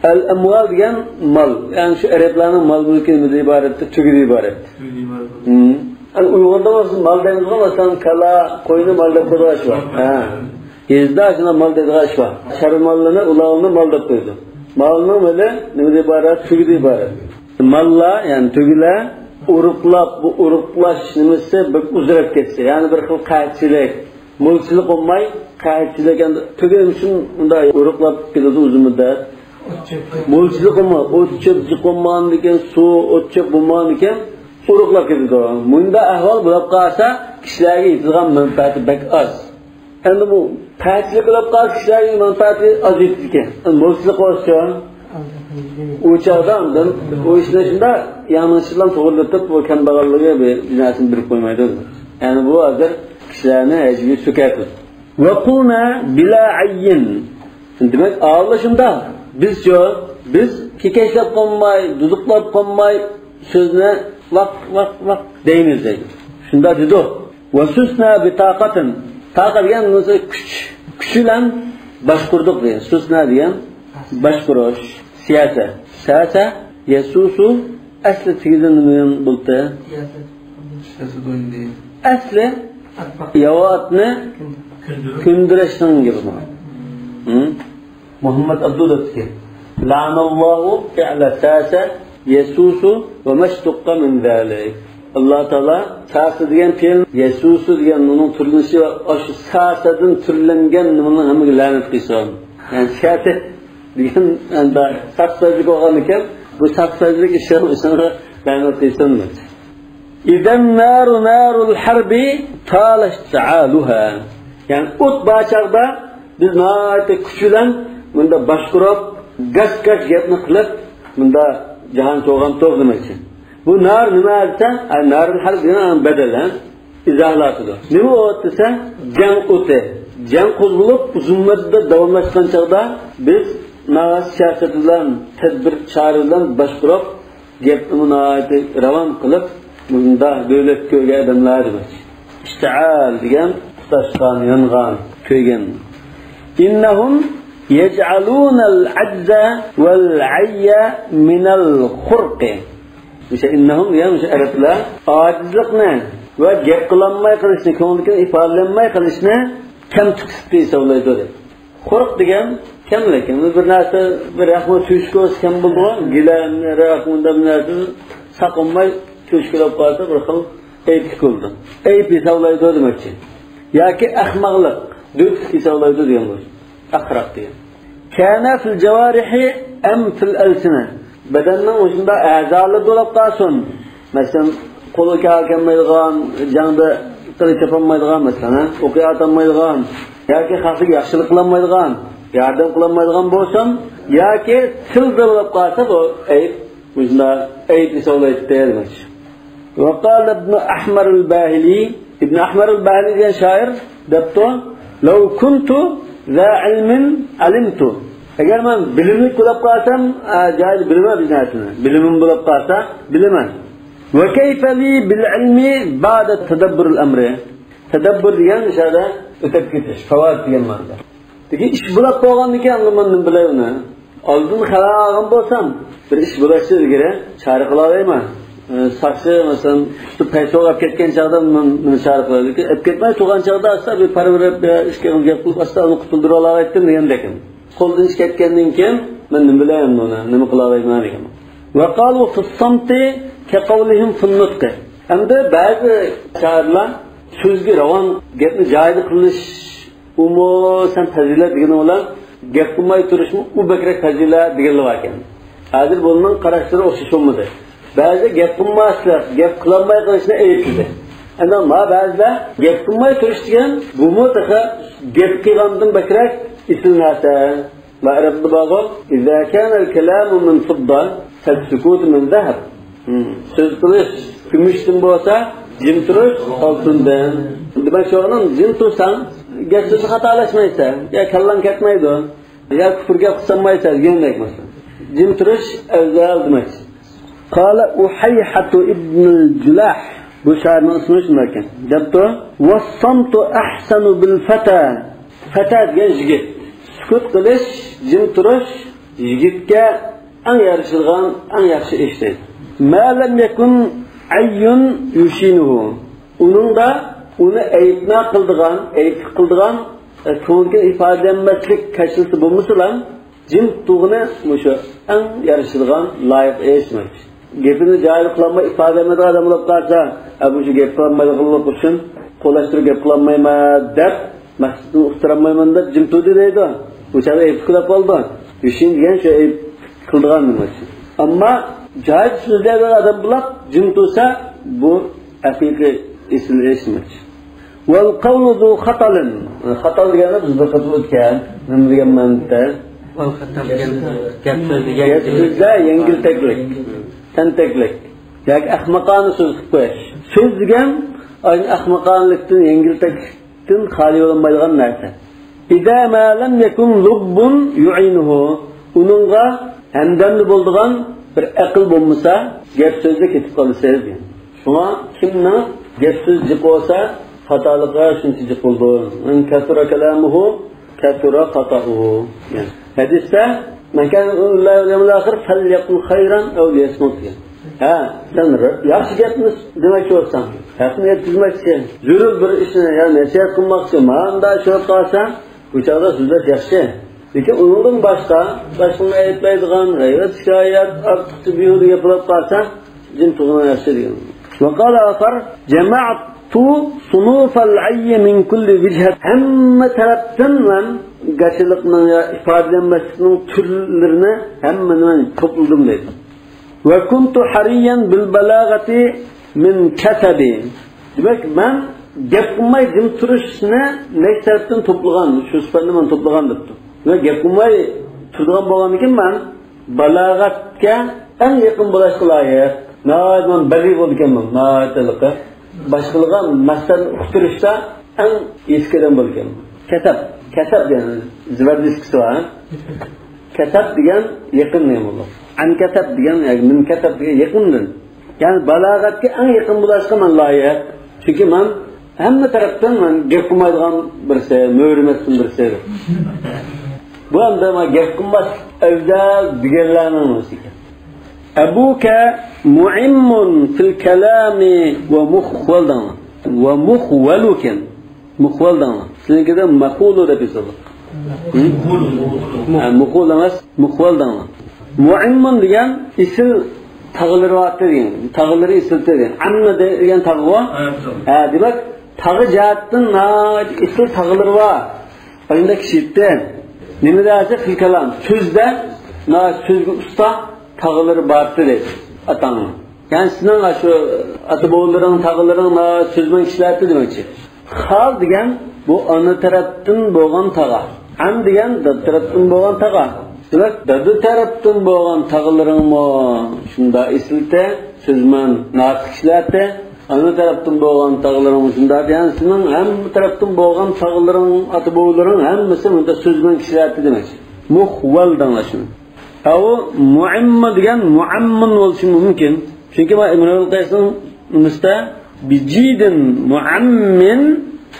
ئەل ئەمۋال دېگەن مال. يەنى شۇ ئەرەبلەرنىڭ مال مۈلكى نېمىدىن ئىبارەتتى؟ تۆگىدىن ئىبارەت. تۆگىدىن ئىبارەت. ھىم. ئۇيغۇردا بولسا مال دەيمىزغۇ، مەسىلەن، كالا، قوينى مال دەپ قويىدىغان ئىش بار. ھە. يېزىدا شۇنداق مال دەيدىغان ئىش بار. چارۋا ماللىرىنى، ئۇلارنى مال دەپ قويىدۇ. مالنىڭ بىلەن نېمىدىن ئىبارەت؟ تۆگىدىن ئىبارەت. ماللار، يەنى تۆگىلەر ئۇرۇقلاپ، بۇ ئۇرۇقلاش نېمىسى بەك ئۇزىراپ كەتسە، يەنى بىر خىل قەھەتچىلىك، مولچىلىق بولماي، قەھەتچىلىك، يەنى تۆگە ئۈچۈن مۇنداق ئۇرۇقلاپ كېتىدۇ ئۇزۇن مۇددەت. مولچىلىق بولماي، ئوت چۆپ جىق بولمىغاندىكىن، سۇ، ئوت چۆپ بولمىغاندىكىن، ئۇرۇقلاپ كېتىدۇ. مۇنداق ئەھۋال بولۇپ قالسا، كىشىلەرگە يېتىدىغان مەنپەئەتى بەك ئاز. ئەمدى بۇ قەھەتچىلىك بولۇپ قالسا، كىشىلەرگە مەنپەئەتى ئاز يېتىدىكەن. مولچىلىق بولسىچۇ؟ ئۇ چاغدا ئاندىن ئۇ ئىشنى شۇنداق ياڭلىشىدىن توغرىلىتىپ، بۇ كەمبەغەللىكى بىر نەرسىنى بېرىپ قويمايدۇ. يەنى بۇ ھازىر كىشىلەرنى ھەجۋىي سۆكەتىدۇ. وقلنا بلا عي. دېمەك، ئاۋۇلار شۇنداق. بىزچۇ؟ بىز كېكەچلەپ قالماي، دۇدۇقلاپ قالماي، سۆزنى ۋاق، ۋاق، ۋاق دەيمىز دەيدۇ. شۇنداق دېدۇق. وسسنا بطاقة. تاقە دېگەن نېمىسى؟ كۈچ. كۈچ بىلەن باشقۇردۇق دېگەن. سسنا دېگەن باشقۇرۇش. سەسە. سەسە، يەسۇسۇ، ئەسلى تېگىدىن نېمە بولدى؟ ئەسلى ياۋا ئاتنى كۆندۈرۈشنىڭ گېپى بار. ھە؟ مۇھەممەد ئابدۇ دەپتىكەن، لەئەنەللاھۇ فىئلە سەسە يەسۇسۇ ۋە مەشتۇققە مىن زالىك. ئاللا تائالا سەسە دېگەن پېئىل، يەسۇسۇ دېگەن ئۇنىڭ تۈرلىنىشى ۋە ئاشۇ سەسەدىن تۈرلەنگەن نېمىنىڭ ھەممىگە لەنەت قىلسۇن. يەنى سەسە دېگەن ئەمدى ساقسازلىق بولغان ئىكەن، بۇ ساقسازلىق ئىشىغا لەنەت قىلسۇن. إذا النار نار الحرب طال اشتعالها. يەنى ئوت بار چاغدا بىز ناھايىتى كۈچ بىلەن مۇنداق باشقۇرۇپ، گاس-گاس گەپنى قىلىپ، مۇنداق جاھان سوغان توغ دېمەكچى. بۇ نار نېمە دېسە، ئە، نارۇل ھەرب دېگەن بەدەل، ھە؟ ئىزاھلاۋاتىدۇ. نېمە ئوت دېسە، جەڭ ئوتى. جەڭ قوزغىلىپ، ئۇزۇن مۇددەت داۋاملاشقان چاغدا بىز ناھايىتى سىياسەت بىلەن، تەدبىر چارە بىلەن باشقۇرۇپ، گەپنى ناھايىتى راۋان قىلىپ، مۇنداق دۆلەت كۆرگەن ئادەملەر دېمەكچى. ئىشتىئال دېگەن تۇتاشقان، يانغان، كۆيگەن. إنهم يجعلون العجز والعي من الخرق. مۇشۇ ئىننەھۇم دېگەن مۇشۇ ئەرەبلەر ئاجىزلىقنى ۋە گەپ قىلالماي قېلىشنى، كۆڭلىدىكىنى ئىپادىلىيەلمەي قېلىشنى كەمتۈكلۈككە ھېسابلايدۇ دەپ. خۇرق دېگەن كەملىك. بىر نەرسە، بىر ھەقنى تۆشۈك بولسا كەم بولىدىغان، گىلە، ھەق، مۇنداق بىر نەرسە ساقلانماي تۆشۈك بولۇپ قالسا، بىر خىل ئەيىبلىك بولىدۇ. ئەيىب ھېسابلايدۇ دېمەكچى. ياكى ئەخمەقلىق، دۆتلۈك ھېسابلايدۇ دېگەن بولسا. ئەخرەق دېگەن. كان في الجوارح أم في الألسنة. بەدەننىڭ مۇشۇنداق ئەزالىرى بولۇپ قالسۇن. مەسىلەن، قولى كەلمەيدىغان، جەڭدە قىلىچ چاپالمايدىغان، مەسىلەن، ھە؟ ئوقيا ئاتالمايدىغان، ياكى خەقلىك ياخشىلىق قىلالمايدىغان، ياردەم قىلالمايدىغان بولسۇن، ياكى تىلدا بولۇپ قالسا، بۇ ئەيىب، مۇشۇنداق ئەيىب ھېسابلايتتى دېمەكچى. وقال ابن أحمر الباهلي، ئىبن ئەھمەر ئەل باھىلى دېگەن شائىر دەپتۇ، لو كنت ذا علم علمت. ئەگەر مەن بىلىملىك بولۇپ قالسام، ئە، جايىدا بىلىمەن بىر نەرسىنى. بىلىمىم بولۇپ قالسا، بىلىمەن. وكيف لي بالعلم بعد تدبر الأمر. تەدەببۇر دېگەن ئىشارە ئۆتۈپ كېتىش، فاۋات دېگەن مەنىدە. لېكىن ئىش بولۇپ بولغاندىن كېيىن ئاندىن مەن نېمە بىلەي ئۇنى؟ ئالدىن خەۋەر ئالغان بولسام، بىر ئىش بولۇشتىن ئىلگىرى چارە قىلالايمەن. ئە، ساقچى، مەسىلەن، تۇتۇپ پەيسوغا ئەپ كەتكەن چاغدا مەن، مەن چارە قىلاي. لېكىن ئەپ كەتمەي تۇرغان چاغدا ئاستا بىر پارا بېرىپ، يا ئىككى خىل گەپ قىلىپ، ئاستا ئۇنى قۇتۇلدۇرۇۋالالايتتىم دېگەندەك. قولدىن ئىش كەتكەندىن كېيىن مەن نېمە بىلەي ئەمدى ئۇنى، نېمە قىلالايمەن دېگەن. وقالوا في الصمت كقولهم في النطق. ئەمدى بەزى شائىرلار سۆزگە راۋان، گەپنى جايىدا قىلىش ئۇمۇ سەن پەزىلەت دېگىنىڭ بىلەن گەپ قىلماي تۇرۇشمۇ ئۇ بەكرەك پەزىلەت دېگەنلەر باركەن. ھازىر بۇنىڭ قاراشلىرى ئوخشاش بولمىدى. بەزى گەپ قىلماسلىق، گەپ قىلالماي قېلىشنى ئەيىبلىدى. ئەمما بەزىلەر گەپ قىلماي تۇرۇش دېگەن بۇمۇ تېخى گەپ قىلغاندىن بەكرەك ئېسىل نەرسە. ۋە ئەرەبتە بارغۇ، إذا كان الكلام من فضة فالسكوت من ذهب. ھىم. سۆز قىلىش كۈمۈشتىن بولسا، جىم تۇرۇش ئالتۇندىن. دېمەك، شۇنىڭ جىم تۇرساڭ، گەپ سۆزدە خاتالاشمايسەن، يا كاللاڭ كەتمەيدۇ، يا كۇپۇر گەپ قىلسانمايسەن دېگەندەك مەسىلەن. جىم تۇرۇش ئەۋزەل دېمەكچى. قال أحيحة ابن الجلاح. بۇ شائىرنىڭ ئىسمى شۇنداق ئىكەن. دەپتۇ، والصمت أحسن بالفتى. فەتە دېگەن يىگىت. سۈكۈت قىلىش، جىم تۇرۇش يىگىتكە ئەڭ يارىشىدىغان، ئەڭ ياخشى ئىش دەيدۇ. ما لم يكن عي يشينه. ئۇنىڭدا ئۇنى ئەيىبناك قىلىدىغان، ئەيىبلىك قىلىدىغان، ئە، كۆڭۈلگە ئىپادىلەنمەسلىك كەچۈرسە بولمىسىلا، جىم تۇرغىنى مۇشۇ ئەڭ يارىشىدىغان، لايىق ئىش دېمەكچى. گېپىنى جايىدا قىلالماي، ئىپادىلىمەيدىغان ئادەم بولۇپ قالسا، ئە، مۇشۇ گەپ قىلالمايدىغانلىق ئۈچۈن، قولاشتۇرۇپ گەپ قىلالمايمەن دەپ، مەقسىتىنى ئۇقتۇرالمايمەن دەپ جىم تۇردى دەيدۇ. بۇ چاغدا ئەيىب قىلىپ قالدى. ھۈشىن دېگەن شۇ ئەيىب قىلىدىغان نېمە ئۈچۈن. ئەمما جايىدا سۆزلەيدىغان ئادەم بولۇپ جىم تۇرسا، بۇ ھەقىقىي ئېسىل ئىش دېمەكچى. ۋەل قەۋلۇ زۇ خەتەلىن. خەتەل دېگەندە بىز بىر قېتىم ئۆتكەن. نېمە دېگەن مەنىدە؟ ۋەل خەتەل دېگەن گەپ سۆزدە گەپ يەڭگىل. سۆزدە يەڭگىلتەكلىك، تەنتەكلىك ياكى ئەخمىقانە سۆز قىلىپ قويۇش. سۆز دېگەن ئەخمىقانىلىكتىن، يەڭگىلتەكلىكتىن خالىي بولالمايدىغان نەرسە. ئىزا ما لەم يەكۇن لۇببۇن يۇئىنۇھۇ. ئۇنىڭغا ھەمدەمدە بولىدىغان بىر ئەقىل بولمىسا، گەپ سۆزدە كېتىپ قالىسىز دېگەن. شۇڭا كىمنىڭ گەپ سۆزى جىق بولسا، خاتالىقى شۇنچە جىق بولىدۇ. مەن كەسۇرە كەلامۇھۇ كەسۇرە خاتاؤھۇ. يەنى ھەدىستە، مەن كانە يؤمنۇ باللهِ واليوم الآخر فليقل خيرا أو ليصمت دېگەن. ھە، سەن ياخشى گەپنى دېمەكچى بولساڭ، ھەقنى يەتكۈزمەكچى، زۆرۈر بىر ئىشنى يا نەسىھەت قىلماقچى، مانداق ئىش بولۇپ قالسا، بۇ چاغدا سۆزلەش ياخشى. لېكىن ئۇنىڭدىن باشقا، باشقىنى ئەيىبلەيدىغان، غەيۋەت، شىكايەت، ئارتۇقچە بىھۇدە گەپ بولۇپ قالسا، جىم تۇرغىنى ياخشى دېگەن. وقال آخر، جمعت صنوف العي من كل وجهة. ھەممە تەرەپتىن مەن گاچىلىقنىڭ يا ئىپادىلەنمەسلىكنىڭ تۈرلىرىنى ھەممىنى مەن توپلىدىم دەيدۇ. وكنت حريا بالبلاغة من كسبي. دېمەك، مەن گەپ قىلماي جىم تۇرۇشنى نەچچە تەرەپتىن توپلىغان، شۇ سۈپەتنى مەن توپلىغان دەپتۇ. دېمەك، گەپ قىلماي تۇرىدىغان بولغاندىكىن مەن بالاغەتكە ئەڭ يېقىن بولۇشقا لايىق. ناھايىتى مەن بەلىغ بولىدىكەنمەن، ناھايىتى ھېلىقى. باشقىلارغا مەقسەتنى ئۇقتۇرۇشتا ئەڭ يېتىكەن بولىدىكەنمەن. كەسەپ، كەسەپ دېگەن زىبەردىسكىسى بار. كەسەپ دېگەن يېقىن دېگەن بولىدۇ. ئەن كەسەپ دېگەن، يەنى مىن كەسەپ دېگەن يېقىندىن. يەنى بالاغەتكە ئەڭ يېقىن بولۇشقا مەن لايىق. چۈنكى مەن ھەممە تەرەپتىن مەن گەپ قىلمايدىغان بىرسى، مۆرىمەستىن بىرسى. بۇ ئەمدى مانا گەپ قىلماسلىق ئەۋزەل دېگەنلەرنىڭ نېمىسى ئىكەن. أبوك معم في الكلام ومخول دەڭلار. ومخول ئىكەن. مۇخۋەل دەڭلار. سىزنىڭكىدە مەخۇلۇ دەپ يېزىلدى. ھە، مۇخۇل ئەمەس، مۇخۋەل دەڭلار. مۇئەممۇن دېگەن ئېسىل تاغلىرى بار دېگەن. تاغلىرى ئېسىل دېگەن. ئەممە دېگەن تاغ بار. ھە، دېمەك، تاغى جەھەتتىن ناھايىتى ئېسىل تاغلىرى بار. ئانداق كىشى ئىدى. نېمە دېسە، فىل كالام. سۆزدە، ناھايىتى سۆزگە ئۇستا تاغلىرى بار دەيدۇ ئاتاڭنىڭ. يەنى سېنىڭ شۇ ئاتا-بوۋىلىرىڭ، تاغىلىرىڭ ناھايىتى سۆزمەن كىشىلەر ئىدى دېمەكچى. خال دېگەن بۇ ئانا تەرەپتىن بولغان تاغا. ئەم دېگەن دادا تەرەپتىن بولغان تاغا. دېمەك، دادا تەرەپتىن بولغان تاغىلىرىڭمۇ شۇنداق ئېسىلتە، سۆزمەن ناتىق كىشىلەرتە. ئانا تەرەپتىن بولغان تاغىلىرىڭمۇ شۇنداق. يەنى سېنىڭ ھەممە تەرەپتىن بولغان تاغىلىرىڭ، ئاتا-بوۋىلىرىڭ ھەممىسى مۇنداق سۆزمەن كىشىلەرتە دېمەكچى. مۇخۋەل دەڭلار شۇنى. ئەۋ مۇئەممە دېگەن مۇئەممۇن بولۇشى مۇمكىن. چۈنكى مانا ئىمرۇئۇل قەيسنىڭ نېمىسىدە بىجىدىن مۇئەممىن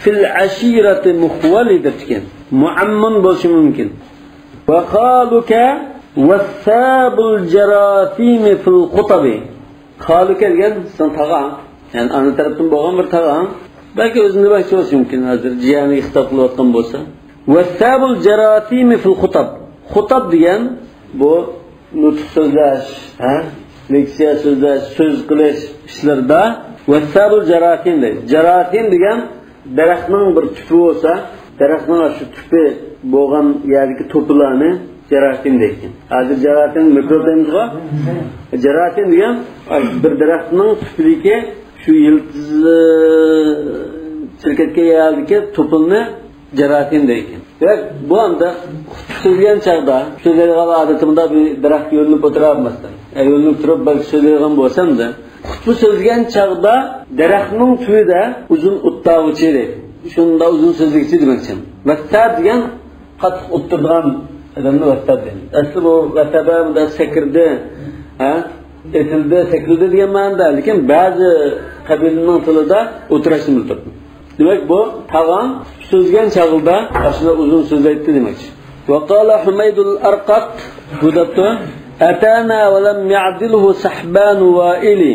فىل ئەشىرەتى مۇخۋەلى دەپتىكەن. مۇئەممۇن بولۇشى مۇمكىن. ۋە خالۇكە ۋەسسابۇل جەراسىمى فىل خۇتابى. خالۇكە دېگەن سېنىڭ تاغاڭ. يەنى ئانا تەرەپتىن بولغان بىر تاغاڭ. بەلكى ئۆزىنى دېمەكچى بولۇشى مۇمكىن، ھازىر جىيەنىگە خىتاب قىلىۋاتقان بولسا. ۋەسسابۇل جەراسىمى فىل خۇتاب. خۇتاب دېگەن بۇ نۇتۇق سۆزلەش، ھە؟ لېكسىيە سۆزلەش، سۆز قىلىش ئىشلىرىدا ۋەسسابۇل جەراسىم دەيدۇ. جەراسىم دېگەن دەرەخنىڭ بىر تۈپى بولسا، دەرەخنىڭ شۇ تۈپى بولغان يەردىكى توپىلارنى جەراسىم دەيدىكەن. ھازىر جەراسىم مىكروب دەيمىزغۇ؟ جەراسىم دېگەن بىر دەرەخنىڭ تۈپىدىكى شۇ يىلتىزى چىرىپ كەتكەن يەردىكى توپىلىنى جەراسىم دەيدىكەن. دېمەك، بۇ ئەمدى خۇتبە سۆزلىگەن چاغدا، سۆزلەيدىغان ئادىتىمدە بىر دەرەخكە يۆلىنىپ ئولتۇرۇپ مەسىلەن. ئە، يۆلىنىپ تۇرۇپ بەلكى سۆزلەيدىغان بولسامدا، خۇتبە سۆزلىگەن چاغدا دەرەخنىڭ تۈۋىدە ئۇزۇن ئولتۇرغۇچى دەيدۇ. شۇنداق ئۇزۇن سۆزلىگۈچى دېمەكچى. ۋەسساب دېگەن قاتتىق ئولتۇرىدىغان ئادەمنى ۋەسساب دەيدۇ. ئەسلى بۇ ۋەسسابە مۇنداق سەكرىدى، ھە؟ ئېتىلدى، سەكرىدى دېگەن مەنىدە. لېكىن بەزى قەبىلىنىڭ تىلىدا ئولتۇراشنى بىلدۈرىدۇ. دېمەك، بۇ تاغاڭ سۆزلىگەن چاغدا ئاشۇنداق ئۇزۇن سۆزلەيتتى دېمەكچى. ۋە قالە ھۇمەيدۇل ئەرقەت، بۇ دەپتۇ، ئەتانا ۋە لەم يەئدىلھۇ سەھبانۇ ۋائىلى.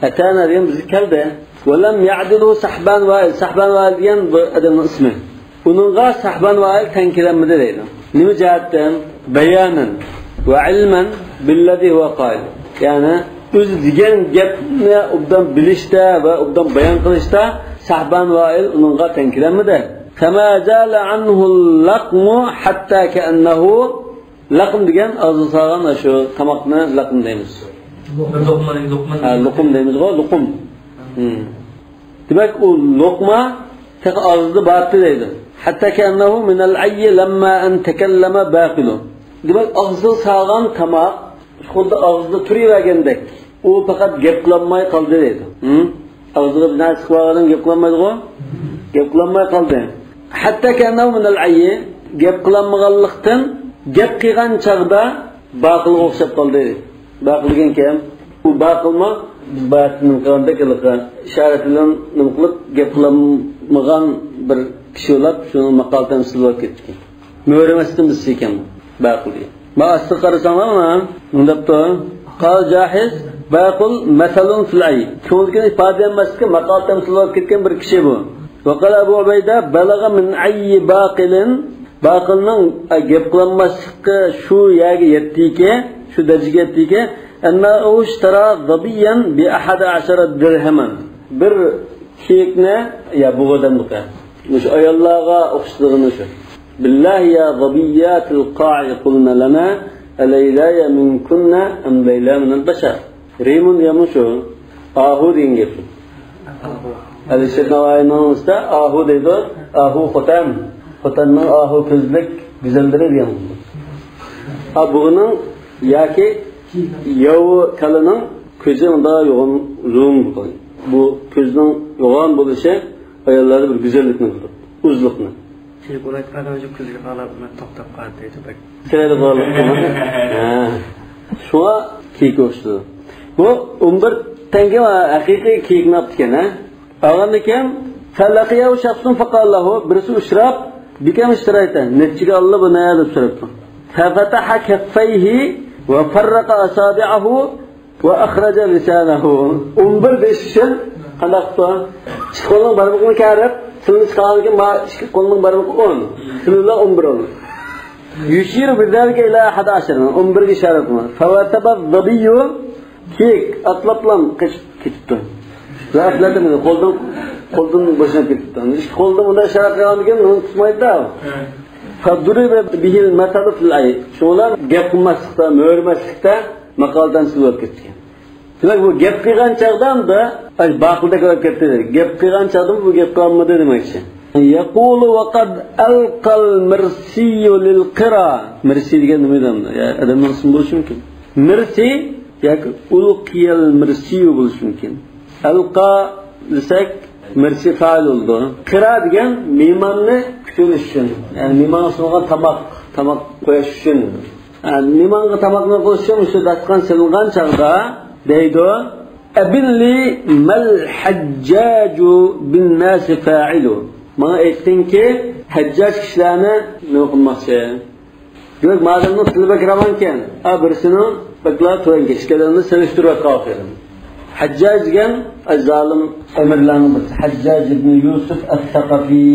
ئەتانا دېگەن بىزگە كەلدى. ولم يعدله سحبان وائل. سەھبان ۋائىل دېگەن بۇ ئادەمنىڭ ئىسمى. ئۇنىڭغا سەھبان ۋائىل تەڭ كېلەلمىدى دەيدۇ. نېمە جەھەتتىن؟ بيانا وعلما بالذي هو قائل. يەنى ئۆزى دېگەن گەپنى ئوبدان بىلىشتە ۋە ئوبدان بايان قىلىشتا سەھبان ۋائىل ئۇنىڭغا تەڭ كېلەلمىدى. فما زال عنه اللقم حتى كأنه، لقم دېگەن ئاغزىغا سالغان شۇ تاماقنى لقم دەيمىز. لوقما، لوقما. ھە، لوقۇم دەيمىزغۇ، لوقۇم. ھىم. دېمەك، ئۇ لوقما تېخى ئاغزىدا بارتى دەيدۇ. حتى كأنه من العي لما أن تكلم باقل. دېمەك، ئاغزىغا سالغان تاماق خۇددى ئاغزىدا تۇرۇۋەرگەندەك. ئۇ پەقەت گەپ قىلالماي قالدى دەيدۇ. ھىم؟ ئاغزىغا بىر نەرسە سىقىۋالغاندىن گەپ قىلالمايدىغۇ؟ گەپ قىلالماي قالدى. حتى كأنه من العي، گەپ قىلالمىغانلىقتىن، گەپ قىلغان چاغدا باقىلغا ئوخشاپ قالدى. باقىل دېگەن كىم؟ ئۇ باقىلمۇ بىز بايىقى نېمە قىلغاندەك ھېلىقى ئىشارەت بىلەن نېمە قىلىپ گەپ قىلالمىغان بىر كىشى بولۇپ، شۇنىڭ ماقال تەمسىلى بولۇپ كەتتىكەن. مۆرىمەستىن بىرسى ئىكەن بۇ باقىل دېگەن. ما ئاستىغا قارىساڭلار، مانا مۇنداپتۇ. قال جاحظ، باقل مثل في العي. كۆڭۈلدىكىنى ئىپادىلىيەلمەسلىككە ماقال تەمسىل بولۇپ كەتكەن بىر كىشى بۇ. وقال أبو عبيدة، بلغ من عي باقل. باقىلنىڭ، ئە، گەپ قىلالماسلىقى شۇ يەرگە يەتتىكى، شۇ دەرىجىگە يەتتىكى، أنه اشترى ظبيا بأحد عشر درهما. بىر كېيىكنى، يا بۇغا دەمدۇق، مۇشۇ ئاياللارغا ئوخشىتىدىغىنى شۇ. بالله يا ظبيات القاع قلن لنا أليلاي منكن أم ليلى من البشر. رىمۇ دېگەنمۇ شۇ. ئاھۇ دېگەن گەپ. ئەلىشىر ناۋايىنىڭ ئۈستىدە ئاھۇ دەيدۇ. ئاھۇ خوتەن. خوتەننىڭ ئاھۇ كۆزلۈك گۈزەللىرى دېگەن. ئا، بۇغىنىڭ ياكى ياۋا كالىنىڭ كۆزى ئۇنداق يوغان، ئۇزۇن بولغان. بۇ كۆزنىڭ يوغان بولۇشى ئاياللاردا بىر گۈزەللىكنى قىلىدۇ، ئۇزلۇقنى. كېيىن ئۇنى ئېيتقاندا شۇ كۆزگە قاراپ مەن توختاپ قالدى دەيدۇ بەك. سەل بولۇپ قالدى. ھە. شۇڭا كېيىككە ئوخشىدى. بۇ ئون بىر تەڭگە ھەقىقىي كېيىكنى ئاپتىكەن، ھە؟ ئالغاندىكىن، فلقيه شخص فقال له، بىرسى ئۇچراپ، بكم اشتريته، نەچچىگە ئالدى بۇنى دەپ سوراپتۇ. ففتح كفيه وفرق أصابعه وأخرج لسانه. ئون بىر دېيىش ئۈچۈن قانداق قىپتۇ؟ ئىككى قولنىڭ بارمىقىنى كەرىپ، سىلىنى چىقارغاندىكىن ما ئىككى قولنىڭ بارمىقى ئون. سىلىلا ئون بىر ئون. يشير بذلك إلى أحد عشر، ئون بىرگە ئىشارە قىلىدۇ. فوثب الظبي، كېيىك ئاتلاپلا قېچىپ كېتىپتۇ. ۋە ئەپلەتىمىز قولدىن، قولدىن بوشىنىپ كېتىپتۇ. ئىككى قولدا بۇنداق ئىشارە قىلغاندىكىن ئۇنى تۇتمايدۇ. فضرب به المثل في العي. شۇ بىلەن گەپ قىلماسلىقتا، مۆرىمەسلىكتە ماقال تەمسىل بولۇپ كەتكەن. دېمەك، بۇ گەپ قىلغان چاغدا ئەمدى، ئاي، باقىلدەك بولۇپ كەتتى. گەپ قىلغان چاغدا بۇ گەپ قىلالمىدى دېمەكچى. يقول وقد ألقى المرسي للقرى. مىرسى دېگەن نېمە دېگەن؟ يا، ئادەمنىڭ ئىسمى بولۇشى مۇمكىن. مىرسى ياكى ألقي المرسي بولۇشى مۇمكىن. ئەلقا دېسەك، مىرسى فائىل بولىدۇ. قىرا دېگەن مېھماننى كۈتۈۋېلىش ئۈچۈن. يەنى مېھمانغا سۇنغان تاماق، تاماق قويۇش ئۈچۈن. ھە، مېھمانغا تاماقنى قويۇش ئۈچۈن مۇشۇ داستىخان سېلىنغان چاغدا دەيدۇ، أبن لي ما الحجاج بالناس فاعل. ماڭا ئېيتقىنكى، ھەججاج كىشىلەرنى نېمە قىلماقچى؟ دېمەك، مادەمنىڭ تىلى بەك راۋانكەن، ئا، بىرسىنىڭ بەكلا تۆۋەنكەش ئىكەنلىكىنى سېلىشتۇرۇۋاتقان ئوخشايدۇ. ھەججاج دېگەن، ئاي، زالىم ئەمىرلەرنىڭ بىرسى. ھەججاج ئىبنى يۈسۈف ئەس-سەقەفى.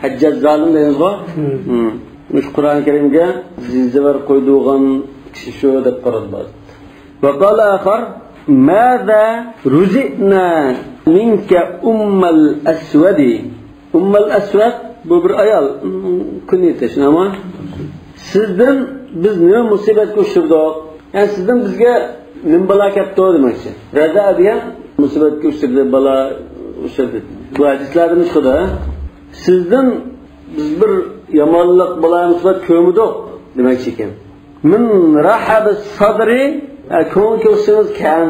ھەججاج زالىم دەيمىزغۇ؟ ھىم. ھىم. مۇشۇ قۇرئان كەرىمگە زىززىۋەر قويدۇرغان كىشى شۇ دەپ قارالمايدۇ. وقال آخر، ماذا رزقنا منك أم الأسود؟ ئۇممەل ئەسۋەد، بۇ بىر ئايال، كۇنيىتى، شۇنداقمۇ؟ سىزدىن بىز نېمە مۇسىبەتكە ئۇچرىدۇق؟ يەنى سىزدىن بىزگە نېمە بالا كەپتۇ دېمەكچى. رەزا دېگەن مۇسىبەتكە ئۇچرىدى، بالا ئۇچرىدى. بۇ ھەدىسلەردىن چىقىدۇ. سىزدىن بىز بىر يامانلىق، بالا مۇسىبەت كۆرمىدۇق دېمەكچى ئىكەن. من رحب الصدر، ھە، كۆڭۈل كۆكسىڭىز كەڭ.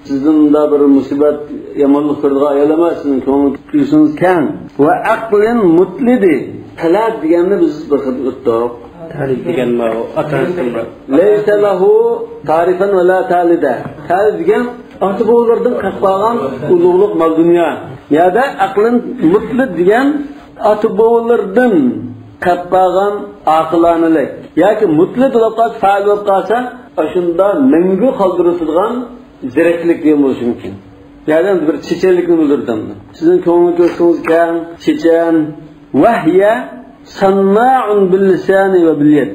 سىزدىن مۇنداق بىر مۇسىبەت، يامانلىق كۆرىدىغان ئايال ئەمەس، سىزنىڭ كۆڭۈل كۆكسىڭىز كەڭ. وعقل متلد. تەلەت دېگەننى بىز بىر خىل ئۆتتۇق. تەلەت دېگەن بۇ، ئاتا-ئانىسىدىن بىر. ليس له تعرفا ولا تالدا. تالد دېگەن ئاتا-بوۋىلىرىدىن قېلىپ قالغان ئۇلۇغلۇق، مال-دۇنيا. يا دا ئەقلىن مۇتلىد دېگەن ئاتا-بوۋىلىرىدىن قېلىپ قالغان ئاقىلانىلىك ياكى مۇتلىد بولۇپ قالسا، فائىل بولۇپ قالسا، ئاشۇنداق مەڭگۈ قالدۇرۇلىدىغان زېرەكلىك دېگەن بولۇشى مۇمكىن. يەنى بىر چېچەنلىكنى بىلدۈرىدۇ. سىزنىڭ كۆڭۈل كۆكسىڭىز كەڭ، چېچەن. وهي صناع باللسان وباليد.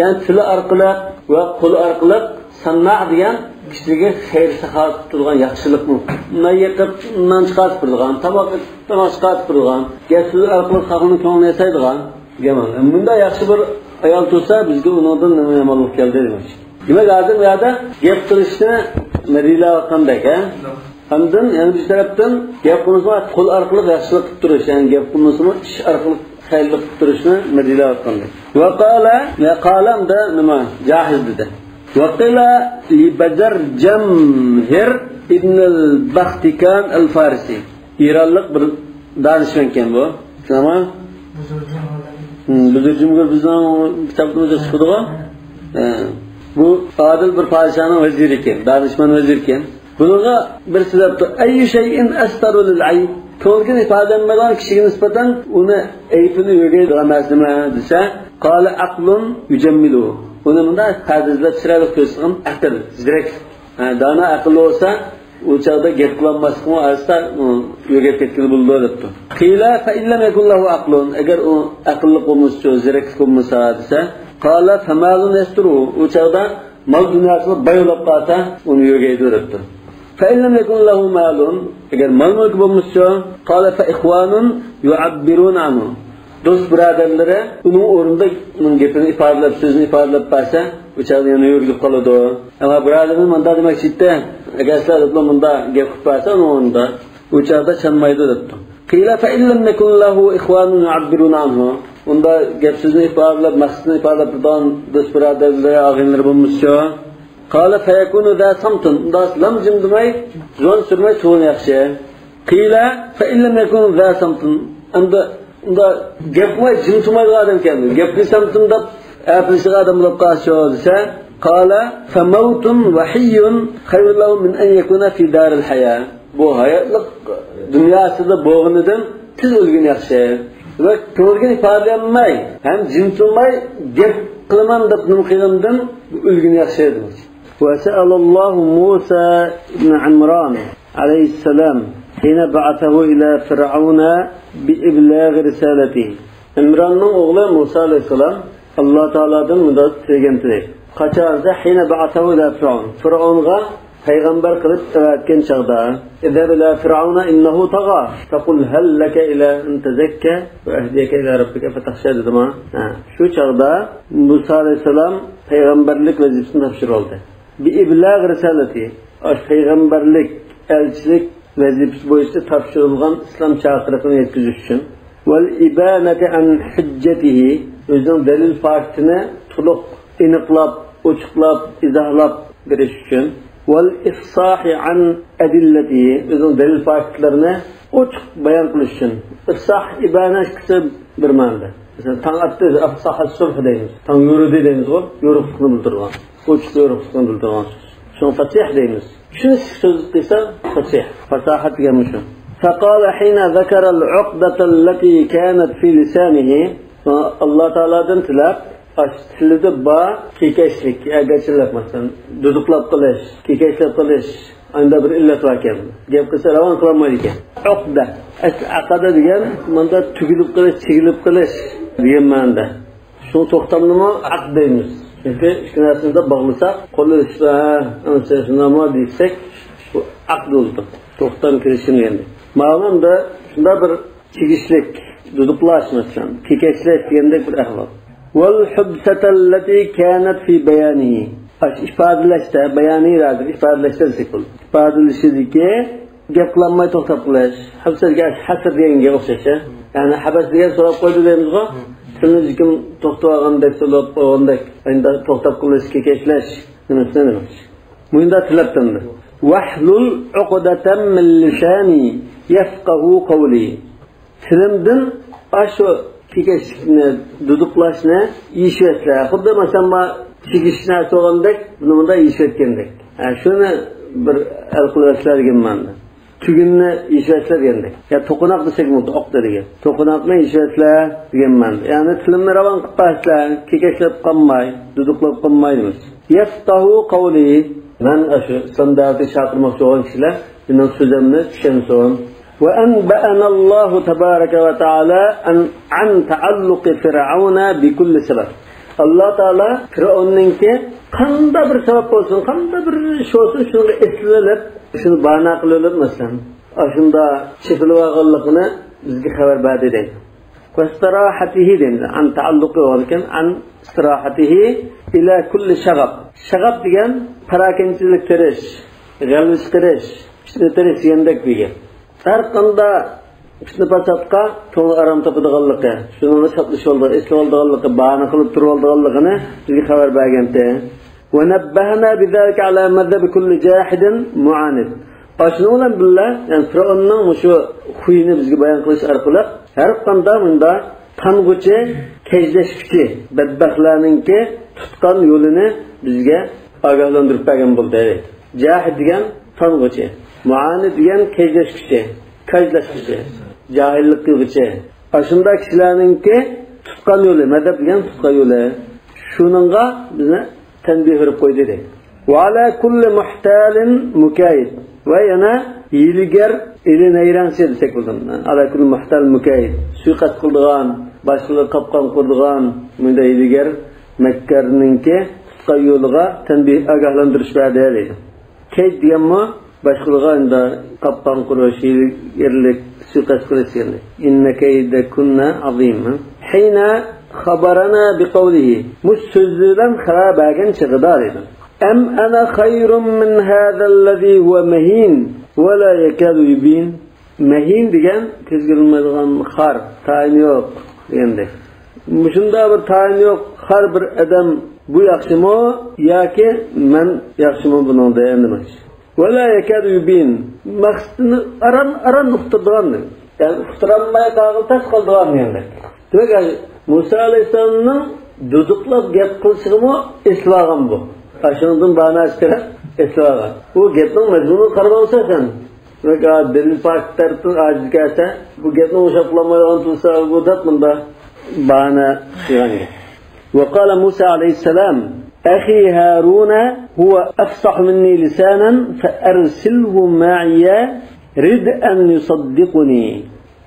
يەنى تىلى ئارقىلىق ۋە قولى ئارقىلىق، ساننا دېگەن كىشىلەرگە خەير ساخاۋەت قىلىپ تۇرىدىغان، ياخشىلىقنى، نان يېقىپ نان چىقارتىپ بېرىدىغان، تاماق ئېتىپ تاماق چىقارتىپ بېرىدىغان، گەپ سۆز ئارقىلىق خەقنىڭ كۆڭلىنى ياسايدىغان دېگەن مەنىدە. مۇنداق ياخشى بىر ئايال تۇرسا، بىزگە ئۇنىڭدىن نېمە يامانلىق كەلدى دېمەكچى. دېمەك، ھازىر بۇ يەردە گەپ قىلىشنى مەدھىيەلەۋاتقاندەك، ھە؟ ئاندىن يەنە بىر تەرەپتىن گەپ قىلمىسىمۇ قول ئارقىلىق ياخشىلىق قىلىپ تۇرۇش، يەنى گەپ قىلمىسىمۇ ئىش ئارقىلىق خەيرلىك قىلىپ تۇرۇشنى مەدھىيەلەۋاتقاندەك. وقال، يا قال ئەمدى نېمە؟ جاھىز دېدى. وقيل لبزرجمهر ابن البختكان الفارسي. ئىرانلىق بىر دانىشمەنكەن بۇ. تامام. بۇزۇرجۇم. ھىم، بۇزۇرجۇم بىزنىڭ كىتابىمىزدا چىقىدىغۇ. ھە. بۇ ئادىل بىر پادىشاھنىڭ ۋەزىرى ئىكەن، دانىشمەن ۋەزىر ئىكەن. بۇنىڭغا بىرسى دەپتۇ، أي شيء أستر للعيب؟ كۆڭلىدىن ئىپادىلەنمەيدىغان كىشىگە نىسبەتەن ئۇنى ئەيىبىنى يۆگەيدىغان نەرسە نېمە دېسە، قال عقل يجمله. ئۇنى مۇنداق پەردىزلەپ چىرايلىق كۆرسىتىدىغان ئەقىل، زېرەك. ھە، دانا ئەقىللىق بولسا، ئۇ چاغدا گەپ قىلالماسلىقمۇ ئاستا، ئۇ يۆگەپ كەتكىلى بولىدۇ دەپتۇ. قيل فإن لم يكن له عقل، ئەگەر ئۇ ئەقىللىق بولمىسىچۇ، زېرەكلىك بولمىسا دېسە، قال فمال يستره، ئۇ چاغدا مال دۇنياسى بىلەن باي بولۇپ قالسا، ئۇنى يۆگەيدۇ دەپتۇ. فإن لم يكن له مال، ئەگەر مال مۈلكى بولمىسىچۇ، قال فإخوان يعبرون عنه، دوست بۇرادەرلىرى ئۇنىڭ ئورنىدا ئۇنىڭ گېپىنى ئىپادىلەپ، سۆزىنى ئىپادىلەپ بەرسە، ئۇ چاغدا يەنە يۆگىلىپ قالىدۇ. ئەمما بۇرادىرىمىز مۇنداق دېمەكچى ئىدى، ئەگەر سىلەر دەپلا مۇنداق گەپ قىلىپ بەرسە، ئۇنىڭ ئورنىدا ئۇ چاغدا چانمايدۇ دەپتۇ. قيل فإن لم يكن له إخوان يعبرون عنه، ئۇندا گەپ سۆزىنى ئىپادىلەپ، مەقسىتىنى ئىپادىلەپ تۇرىدىغان دوست بۇرادەرلىرى، ئاغىنىلىرى بولمىسىچۇ. قال فيكون ذا صمت، ئۇندا لام جىم دېمەي، زۇۋان سۈرمەي تۇرغىنى ياخشى. قيل فإن لم يكن ذا صمت، ئەمدى ئۇندا گەپ قىلماي جىم تۇرمايدىغان ئادەم ئىكەن. گەپ قىلسام دەپ ئەپلىشىدىغان ئادەم بولۇپ قالسىچۇ دېسە، قال فموت وحي خير له من أن يكون في دار الحياة. بۇ ھاياتلىق دۇنياسىدا بولغىنىدىن تېز ئۆلگىنى ياخشى. ۋە كۆڭلىگە ئىپادىلەنمەي، ھەم جىم تۇرماي گەپ قىلىمەن دەپ نېمە قىلغىنىدىن ئۆلگىنى ياخشى دېمەكچى. وسأل الله موسى بن عمران عليه السلام حين بعثه إلى فرعون بإبلاغ رسالته. ئىمراننىڭ ئوغلى مۇسا ئەلەيھىسسالام ئاللا تائالادىن مۇنداق تىلىگەن تىلەك. قاچان دېسە، حين بعثه إلى فرعون، فرعونغا پەيغەمبەر قىلىپ ئەۋەتكەن چاغدا، اذهب إلى فرعون إنه طغى فقل هل لك إلى أن تزكى وأهديك إلى ربك فتخشى دېدىما؟ ھە، شۇ چاغدا مۇسا ئەلەيھىسسالام پەيغەمبەرلىك ۋەزىپىسىنى تاپشۇرۇۋالدى. بإبلاغ رسالته، ئاشۇ پەيغەمبەرلىك، ئەلچىلىك ۋەزىپىسى بويىچە تاپشۇرۇلغان ئىسلام چاقىرىقىنى يەتكۈزۈش ئۈچۈن. والإبانة عن حجته، ئۆزىنىڭ دەلىل پاكىتىنى تولۇق ئېنىقلاپ، ئوچۇقلاپ، ئىزاھلاپ بېرىش ئۈچۈن. والإفصاح عن أدلته، ئۆزىنىڭ دەلىل پاكىتلىرىنى ئوچۇق بايان قىلىش ئۈچۈن. ئىفساھ، ئىبانە ئىككىسى بىر مەنىدە. مەسىلەن، تاڭ ئاتتى، أفصح الصبح دەيمىز. تاڭ يورۇدى دەيمىزغۇ، يورۇقلۇقنى بىلدۈرىدىغان. ئوچۇق يورۇقلۇقنى بىلدۈرىدىغان سۆز. شۇڭا فەسىھ دەيمىز. چۈشىنىشلىك سۆز قىلسا فەسىھ. فاساھەت دېگەن مۇشۇ. فقال حين ذكر العقدة التي كانت في لسانه، ئاللا تائالادىن تىلەپ، ئاشۇ تىلىدا بار كېكەچلىك، ئەگەرچىلىك، مەسىلەن، دۇدۇقلاپ قېلىش، كېكەچلەپ قېلىش، ئانداق بىر ئىللەت باركەن. گەپ قىلسا راۋان قىلالمايدىكەن. ئۇقدە. ئەسلى ئەقەدە دېگەن مۇنداق تۈگۈلۈپ قېلىش، چىگىلىپ قېلىش دېگەن مەنىدە. شۇ توختامنىمۇ ئەقد دەيمىز. چۈنكى ئىككى نەرسىنى باغلىساق، قول ئېلىشتا، ھە، ئەمسە شۇنداقمۇ دېسەك، بۇ ئەقد بولىدۇ. توختام كېلىشىم دېگەندەك. ماۋۇندا شۇنداق بىر چىگىشلىك، دۇدۇقلاش مەسىلەن، كېكەچلەش دېگەندەك بىر ئەھۋال. والحبسة التي كانت في بيانه. ئاشۇ ئىپادىلەشتە، بايانى ھازىر ئىپادىلەشتە دېسەك بولىدۇ. ئىپادىلىشىدىكى گەپ قىلالماي توختاپ قېلىش. ھەبسە دېگەن ھەسر دېگەنگە ئوخشاش، ھە؟ يەنى ھەبەس دېگەن سوراپ قويدى دەيمىزغۇ؟ تىلنى ھېچكىم توختىتىۋالغاندەك، سوراپ قويغاندەك، ئەندى توختاپ قېلىش، كېكەچلەش نېمىسىنى دېمەكچى. مۇشۇنداق تىلەپ تۇرۇلدى. واحلل عقدة من لساني يفقهوا قولي. تىلىمدىن ئاشۇ كېكەچلىكنى، دۇدۇقلاشنى يېشىۋەتسە، خۇددى مەسىلەن، ما چىگىش نەرسە بولغاندەك، بۇنى مۇنداق يېشىۋەتكەندەك. ھە، شۇنى بىر ھەل قىلىۋەتسىلەر دېگەن مەنىدە. تۈگۈننى يېشىۋەتسىلەر دېگەندەك. يا توقۇناق دېسەك بولىدۇ، ئوقتا دېگەن. توقۇناقنى يېشىۋەتسىلەر دېگەن مەنىدە. يەنى تىلىمنى راۋان قىلىپ بەرسىلەر، كېكەچلەپ قالماي، دۇدۇقلاپ قالماي دېمەكچى. يفقهوا قولي، مەن ئاشۇ ئىسلام دەۋەتىگە چاقىرماقچى بولغان كىشىلەر مېنىڭ سۆزۈمنى چۈشەنسۇن. وأنبأنا الله تبارك وتعالى عن، عن تعلق فرعون بكل سبب. ئاللا تائالا فىرئەۋننىڭكى قانداق بىر سەۋەب بولسۇن، قانداق بىر ئىش بولسۇن، شۇنىڭغا ئېسىلىۋېلىپ، شۇنى باھانە قىلىۋېلىپ، مەسىلەن، ئاشۇندا چېپىلىۋالغانلىقىنى بىزگە خەۋەر بەردى دەيدۇ. واستراحته دەيمىز. عن تعلق بولغانىكەن، عن استراحته إلى كل شغب. شغب دېگەن پاراكەندىچىلىك تېرىش، غەلۋە چىقىرىش، پىتنە تېرىش دېگەندەك بىر گەپ. ھەر قانداق پىتنە-پاساتقا كۆڭلى ئارام تاپىدىغانلىقى، شۇنىڭغا شادلىشىۋالىدىغان، ئېسىلىۋالىدىغانلىقى، باھانە قىلىپ تۇرۇۋالىدىغانلىقىنى بىزگە خەۋەر بەرگەنتى. ونبهنا بذلك على مذهب كل جاحد معاند. ئاشۇنىڭ بىلەن بىللە، يەنى فىرئەۋننىڭ مۇشۇ خۇيىنى بىزگە بايان قىلىش ئارقىلىق، ھەر قانداق مۇنداق تانغۇچى، كەجلەشكۈچى بەتبەختلەرنىڭكى تۇتقان يولىنى بىزگە ئاگاھلاندۇرۇپ بەرگەن بولدى. جاھىد دېگەن تانغۇچى، مۇئانىد دېگەن كەجلەشكۈچى، كاجلاشقۇچى، جاھىللىق قىلغۇچى. ئاشۇنداق كىشىلەرنىڭكى تۇتقان يولى، مەزھەپ دېگەن تۇتقان يولى. شۇنىڭغا بىزنى تەنبىھ بېرىپ قويدى دەيدۇ. وعلى كل محتال مكايد. ۋە يەنە ھىيلىگەر، ئېلى نەيرەڭچى دېسەك بولىدۇ. على كل محتال مكايد. سۇيىقەست قىلىدىغان، باشقىلارغا قاپقان قۇرىدىغان، مۇنداق ھىيلىگەر، مەككارنىڭكى تۇتقان يولىغا تەنبىھ، ئاگاھلاندۇرۇش بەردى دەيدۇ. كەيد دېگەنمۇ باشقىلارغا ئەمدى قاپقان قۇرۇش، ھىيلىگەرلىك، سۇيىقەست قىلىش دېگەندەك. إن كيدكن عظيم. حين خبرنا بقوله. مۇشۇ سۆزى بىلەن خەۋەر بەرگەن چېغىدا دەيدۇ. أم أنا خير من هذا الذي هو مهين ولا يكاد يبين. مەھىن دېگەن كۆزگە كۆرۈنمەيدىغان خار، تايىنى يوق دېگەندەك. مۇشۇنداق بىر تايىنى يوق خار بىر ئادەم بۇ ياخشىمۇ ياكى مەن ياخشىمۇ بۇنىڭدىن دېمەكچى. ولا يكاد يبين. مەقسىتىنى ئاران-ئاران ئۇقتۇرىدىغان، يەنى ئۇقتۇرالماي قالغىلى تاس قالىدىغان دېگەندەك. دېمەك، مۇسا ئەلەيھىسسالامنىڭ دۇدۇقلاپ گەپ قىلىشىغىمۇ ئېسىلىۋالغان بۇ. ئاشۇنىڭدىن باھانە چىقىرىپ ئېسىلىۋالغان. ئۇ گەپنىڭ مەزمۇنىغا قارىمىسا سەن، دېمەك، دەلىل پاكىت تەرىپىدىن ئاجىز كەلسە، بۇ گەپنى ئوڭشاپ قىلالمايدىغان تۇرسا، بۇ دەپ مۇندا باھانە قىلغان گەپ. وقال موسى عليه السلام: أخي هارون هو أفصح مني لسانا فأرسله معي رد أن يصدقني.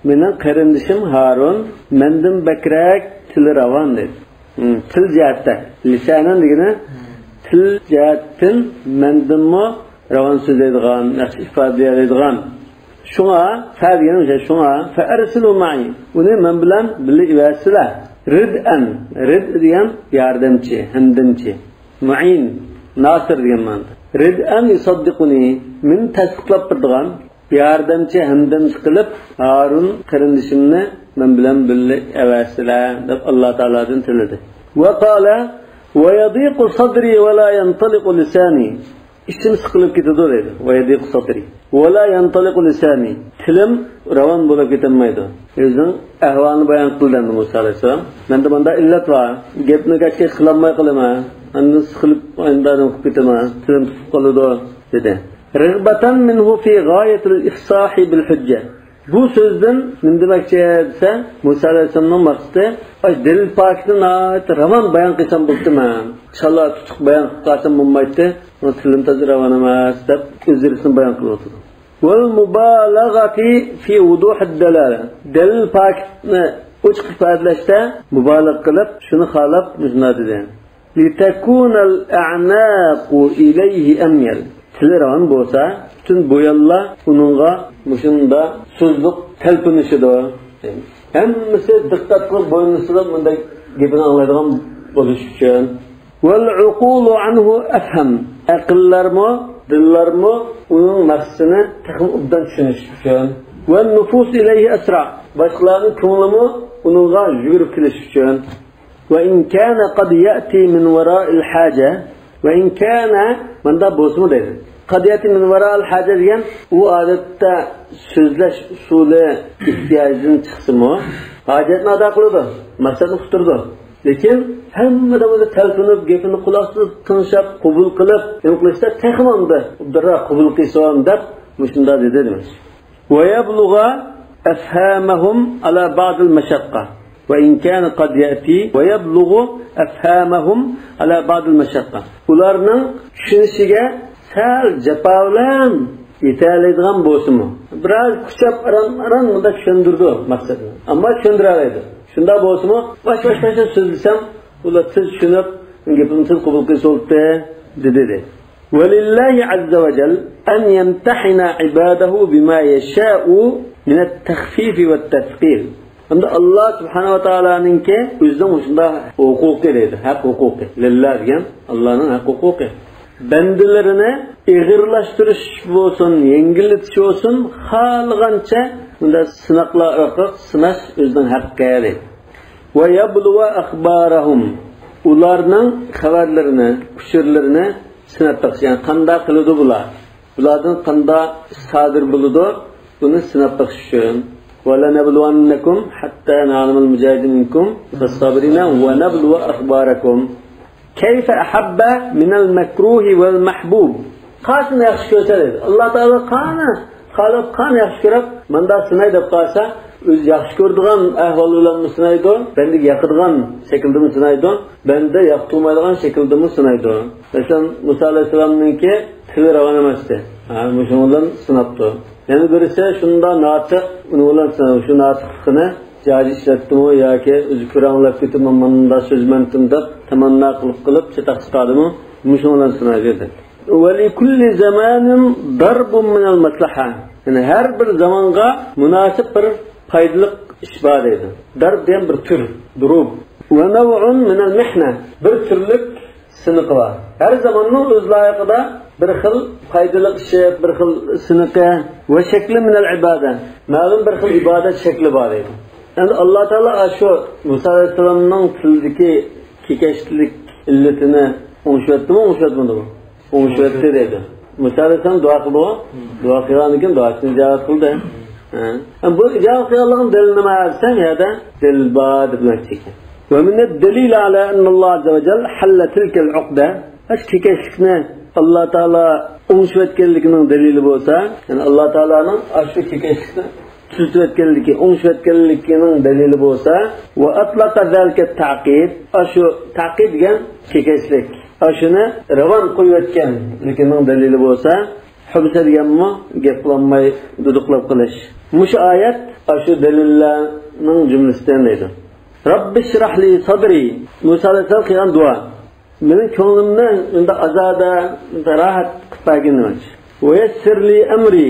مېنىڭ قېرىندىشىم ھارۇن مەندىن بەكرەك تىلى راۋان دېدى. ھىم، تىل جەھەتتە. لىسانەن دېگىنى تىل جەھەتتىن مەندىنمۇ راۋان سۆزلەيدىغان، ياخشى ئىپادىلىيەلەيدىغان. شۇڭا، فە دېگىنى شۇڭا، فەئەرسىلۇ مەئى. ئۇنى مەن بىلەن بىللە ئېۋەرسىلە. رىدئەن. رىد دېگەن ياردەمچى، ھەمدەمچى. مۇئىن، ناسىر دېگەن مەنىدە. رىدئەن يۇسەددىقۇنى. مېنى تەستىقلاپ بېرىدىغان، ياردەمچى، ھەمدەمچى قىلىپ، ھارۇن قېرىندىشىمنى مەن بىلەن بىللە ئەۋەتسىلە، دەپ ئاللا تائالادىن تىلىدى. ۋە قالە، ۋە يەدىقۇ سەدرى ۋە لا يەنتەلىقۇ لىسانى. ئىچىم سىقىلىپ كېتىدۇ دەيدۇ. ۋە يەدىقۇ سەدرى. ۋە لا يەنتەلىقۇ لىسانى. تىلىم راۋان بولۇپ كېتەلمەيدۇ. ئۆزىنىڭ ئەھۋالىنى بايان قىلدى ئەمدى مۇسا ئەلەيھىسسالام. مەندە مۇنداق ئىللەت بار. گەپنى گەپكە قىلالماي قالىمەن. ئاندىن سىقىلىپ ئاندىن قىلىپ كېتىمەن. تىلىم تۇتۇپ قالىدۇ، دېدى. رىغبەتەن مىنھۇ فى غايەتىل ئىفساھى بىل ھۈججە. بۇ سۆزدىن نېمە دېمەكچى دېسە، مۇسا ئەلەيھىسسالامنىڭ مەقسىتى، ئاي، دەلىل پاكىتنى ناھايىتى راۋان بايان قىلسام بوپتىمەن. ئىنشاللا تۇتۇق بايان قىلىپ قالسام بولمايتتى. تىلىم تازا راۋان ئەمەس دەپ ئۆزرىسىنى بايان قىلىۋاتىدۇ. ۋەل مۇبالەغەتى فى ۋۇدۇھىد دەلالە. دەلىل پاكىتنى ئوچۇق ئىپادىلەشتە مۇبالىغە قىلىپ، شۇنى خالاپ مۇشۇنداق دېدى. لتكون الأعناق إليه أميل. تىلى راۋان بولسا، پۈتۈن بۇيانلار ئۇنىڭغا مۇشۇنداق سۇزۇق تەلپۈنۈشىدۇ. ھەممىسى دىققەت قىلىپ بويۇن ئۈستىدە مۇنداق گېپىنى ئاڭلايدىغان بولۇش ئۈچۈن. والعقول عنه أفهم. ئەقىللەرمۇ، دىللارمۇ ئۇنىڭ مەقسىتىنى تېخىمۇ ئوبدان چۈشىنىش ئۈچۈن. والنفوس إليه أسرع. باشقىلارنىڭ كۆڭلىمۇ ئۇنىڭغا يۈگۈرۈپ كېلىش ئۈچۈن. وإن كان قد يأتي من وراء الحاجة، وإن كان، مۇنداق بولسىمۇ دەيدۇ. قد يأتي من وراء الحاجة دېگەن، ئۇ ئادەتتە سۆزلەش ئۇسۇلى ئېھتىياجدىن چىقسىمۇ، ھاجەتنى ئادا قىلىدۇ، مەقسەتنى ئۇقتۇرىدۇ. لېكىن ھەممىدىن ئۆزى تەلپۈنۈپ، گېپىنى قۇلاقسىز تىڭشاپ، قوبۇل قىلىپ، نېمە قىلىشتا تېخىمۇ ئۇندا ئوبدانراق قوبۇل قىلسۇن دەپ، مۇشۇنداق دېدى دېمەكچى. ويبلغ أفهامهم على بعض المشقة. وإن كان قد يأتي ويبلغ أفهامهم على بعض المشقة. ئۇلارنىڭ چۈشىنىشىگە سەل جاپا بىلەن يېتەلەيدىغان بولسىمۇ، بىراز كۇچاپ ئاران-ئاران مۇنداق چۈشەندۈرىدۇ مەقسەتنى. ئەمما چۈشەندۈرەلەيدۇ. شۇنداق بولسىمۇ، باش-باش-باش سۆزلىسەم، ئۇلار تېز چۈشىنىپ، گېپىمنى تېز قوبۇل قىلسا بولدى، دېدى، دېدى. ولله عز وجل أن يمتحن عباده بما يشاء من التخفيف والتثقيل. ئەمدى ئاللا سۇبھانەھۇ ۋە تائالانىڭكى ئۆزىنىڭ مۇشۇنداق ھوقۇقى دەيدۇ، ھەق ھوقۇقى. لىللا دېگەن ئاللانىڭ ھەق ھوقۇقى. بەندىلىرىنى ئېغىرلاشتۇرۇش بولسۇن، يەڭگىللىتىش بولسۇن، خالىغانچە بۇنداق سىناقلار ئارقىلىق سىناش ئۆزىنىڭ ھەققى دەيدۇ. ويبلو أخبارهم. ئۇلارنىڭ خەۋەرلىرىنى، ئۇچۇرلىرىنى سىناپ بېقىش، يەنى قانداق قىلىدۇ بۇلار؟ بۇلاردىن قانداق ئىش سادىر بولىدۇ؟ بۇنى سىناپ بېقىش ئۈچۈن. ولنبلونكم حتى نعلم المجاهدين منكم والصابرين ونبلو أخباركم. كيف أحب من المكروه والمحبوب. قايسىنى ياخشى كۆرسە دەيدۇ. ئاللا تائالا قانى خالاپ، قانى ياخشى كۆرۈپ، مۇنداق سىناي دەپ قالسا، ئۆزى ياخشى كۆرىدىغان ئەھۋال بىلەنمۇ سىنايدۇ، بەندىگە ياقىدىغان شەكىلدىمۇ سىنايدۇ، بەندە ياقتۇرمايدىغان شەكىلدىمۇ سىنايدۇ. مەسىلەن، مۇسا ئەلەيھىسسالامنىڭكى تىلى راۋان ئەمەستى. ھە، مۇشۇنىڭ بىلەن سىناپتۇ. يەنە بىرسى شۇنداق ناتىق، ئۇنىڭ بىلەن سىنايدۇ. شۇ ناتىقلىقىنى جايىدا ئىشلەتتىمۇ ياكى ئۆزى كۆرەڭلەپ كېتىپ، مەن مۇنداق سۆزمەنتىم دەپ تەمەننا قىلىپ قىلىپ چاتاق چىقاردىمۇ، مۇشۇنىڭ بىلەن سىنايدۇ. ولكل زمان ضرب من المصلحة. يەنى ھەر بىر زامانغا مۇناسىپ بىر پايدىلىق ئىش بار دەيدۇ. دەرب دېگەن بىر تۈر، دۇرۇب. ونوع من المحنة. بىر تۈرلۈك سىنىقى بار. ھەر زاماننىڭ ئۆز لايىقىدا بىر خىل پايدىلىق ئىشى، بىر خىل سىنىقى. وشكل من العبادة. مەلۇم بىر خىل ئىبادەت شەكلى بار دەيدۇ. ئەمدى ئاللا تائالا شۇ مۇسا ئەلەيھىسسالامنىڭ تىلىدىكى كېكەچلىك ئىللىتىنى ئوڭشىۋەتتىمۇ، ئوڭشىۋەتمىدىمۇ؟ ئوڭشىۋەتتى دەيدۇ. مۇسا ئەلەيھىسسالام دۇئا قىلدىغۇ. دۇئا قىلغاندىن كېيىن دۇئاسىنى ئىجابەت قىلدى. ھە. بۇ ئىجابەت قىلغانلىقنىڭ دەلىلى نېمە دېسەم، يەردە دەلىل بار دەپ ئېيتىدىكەن. ومن الدليل على أن الله عز وجل حل تلك العقدة. ئاشۇ كېكەچلىكنى ئاللا تائالا ئوڭشىۋەتكەنلىكىنىڭ دەلىلى بولسا، يەنى ئاللا تائالانىڭ ئاشۇ كېكەچلىكنى تۈزىتىۋەتكەنلىكى، ئوڭشىۋەتكەنلىكىنىڭ دەلىلى بولسا، وأطلق ذلك التعقيد، ئاشۇ تەقىيد دېگەن كېكەچلىك، ئاشۇنى راۋان قويۇۋەتكەنلىكىنىڭ دەلىلى بولسا، ھەبسە دېگەنمۇ گەپ قىلالماي دۇدۇقلاپ قېلىش. مۇشۇ ئايەت ئاشۇ دەلىللەرنىڭ جۈملىسىدىن دەيدۇ. رب اشرح لي صدري. مۇسا ئەلەيھىسسالام قىلغان دۇئا. مېنىڭ كۆڭلۈمنى ئەمدى ئازادە، راھەت قىلىپ بەرگىن دېمەكچى. ويسر لي أمري،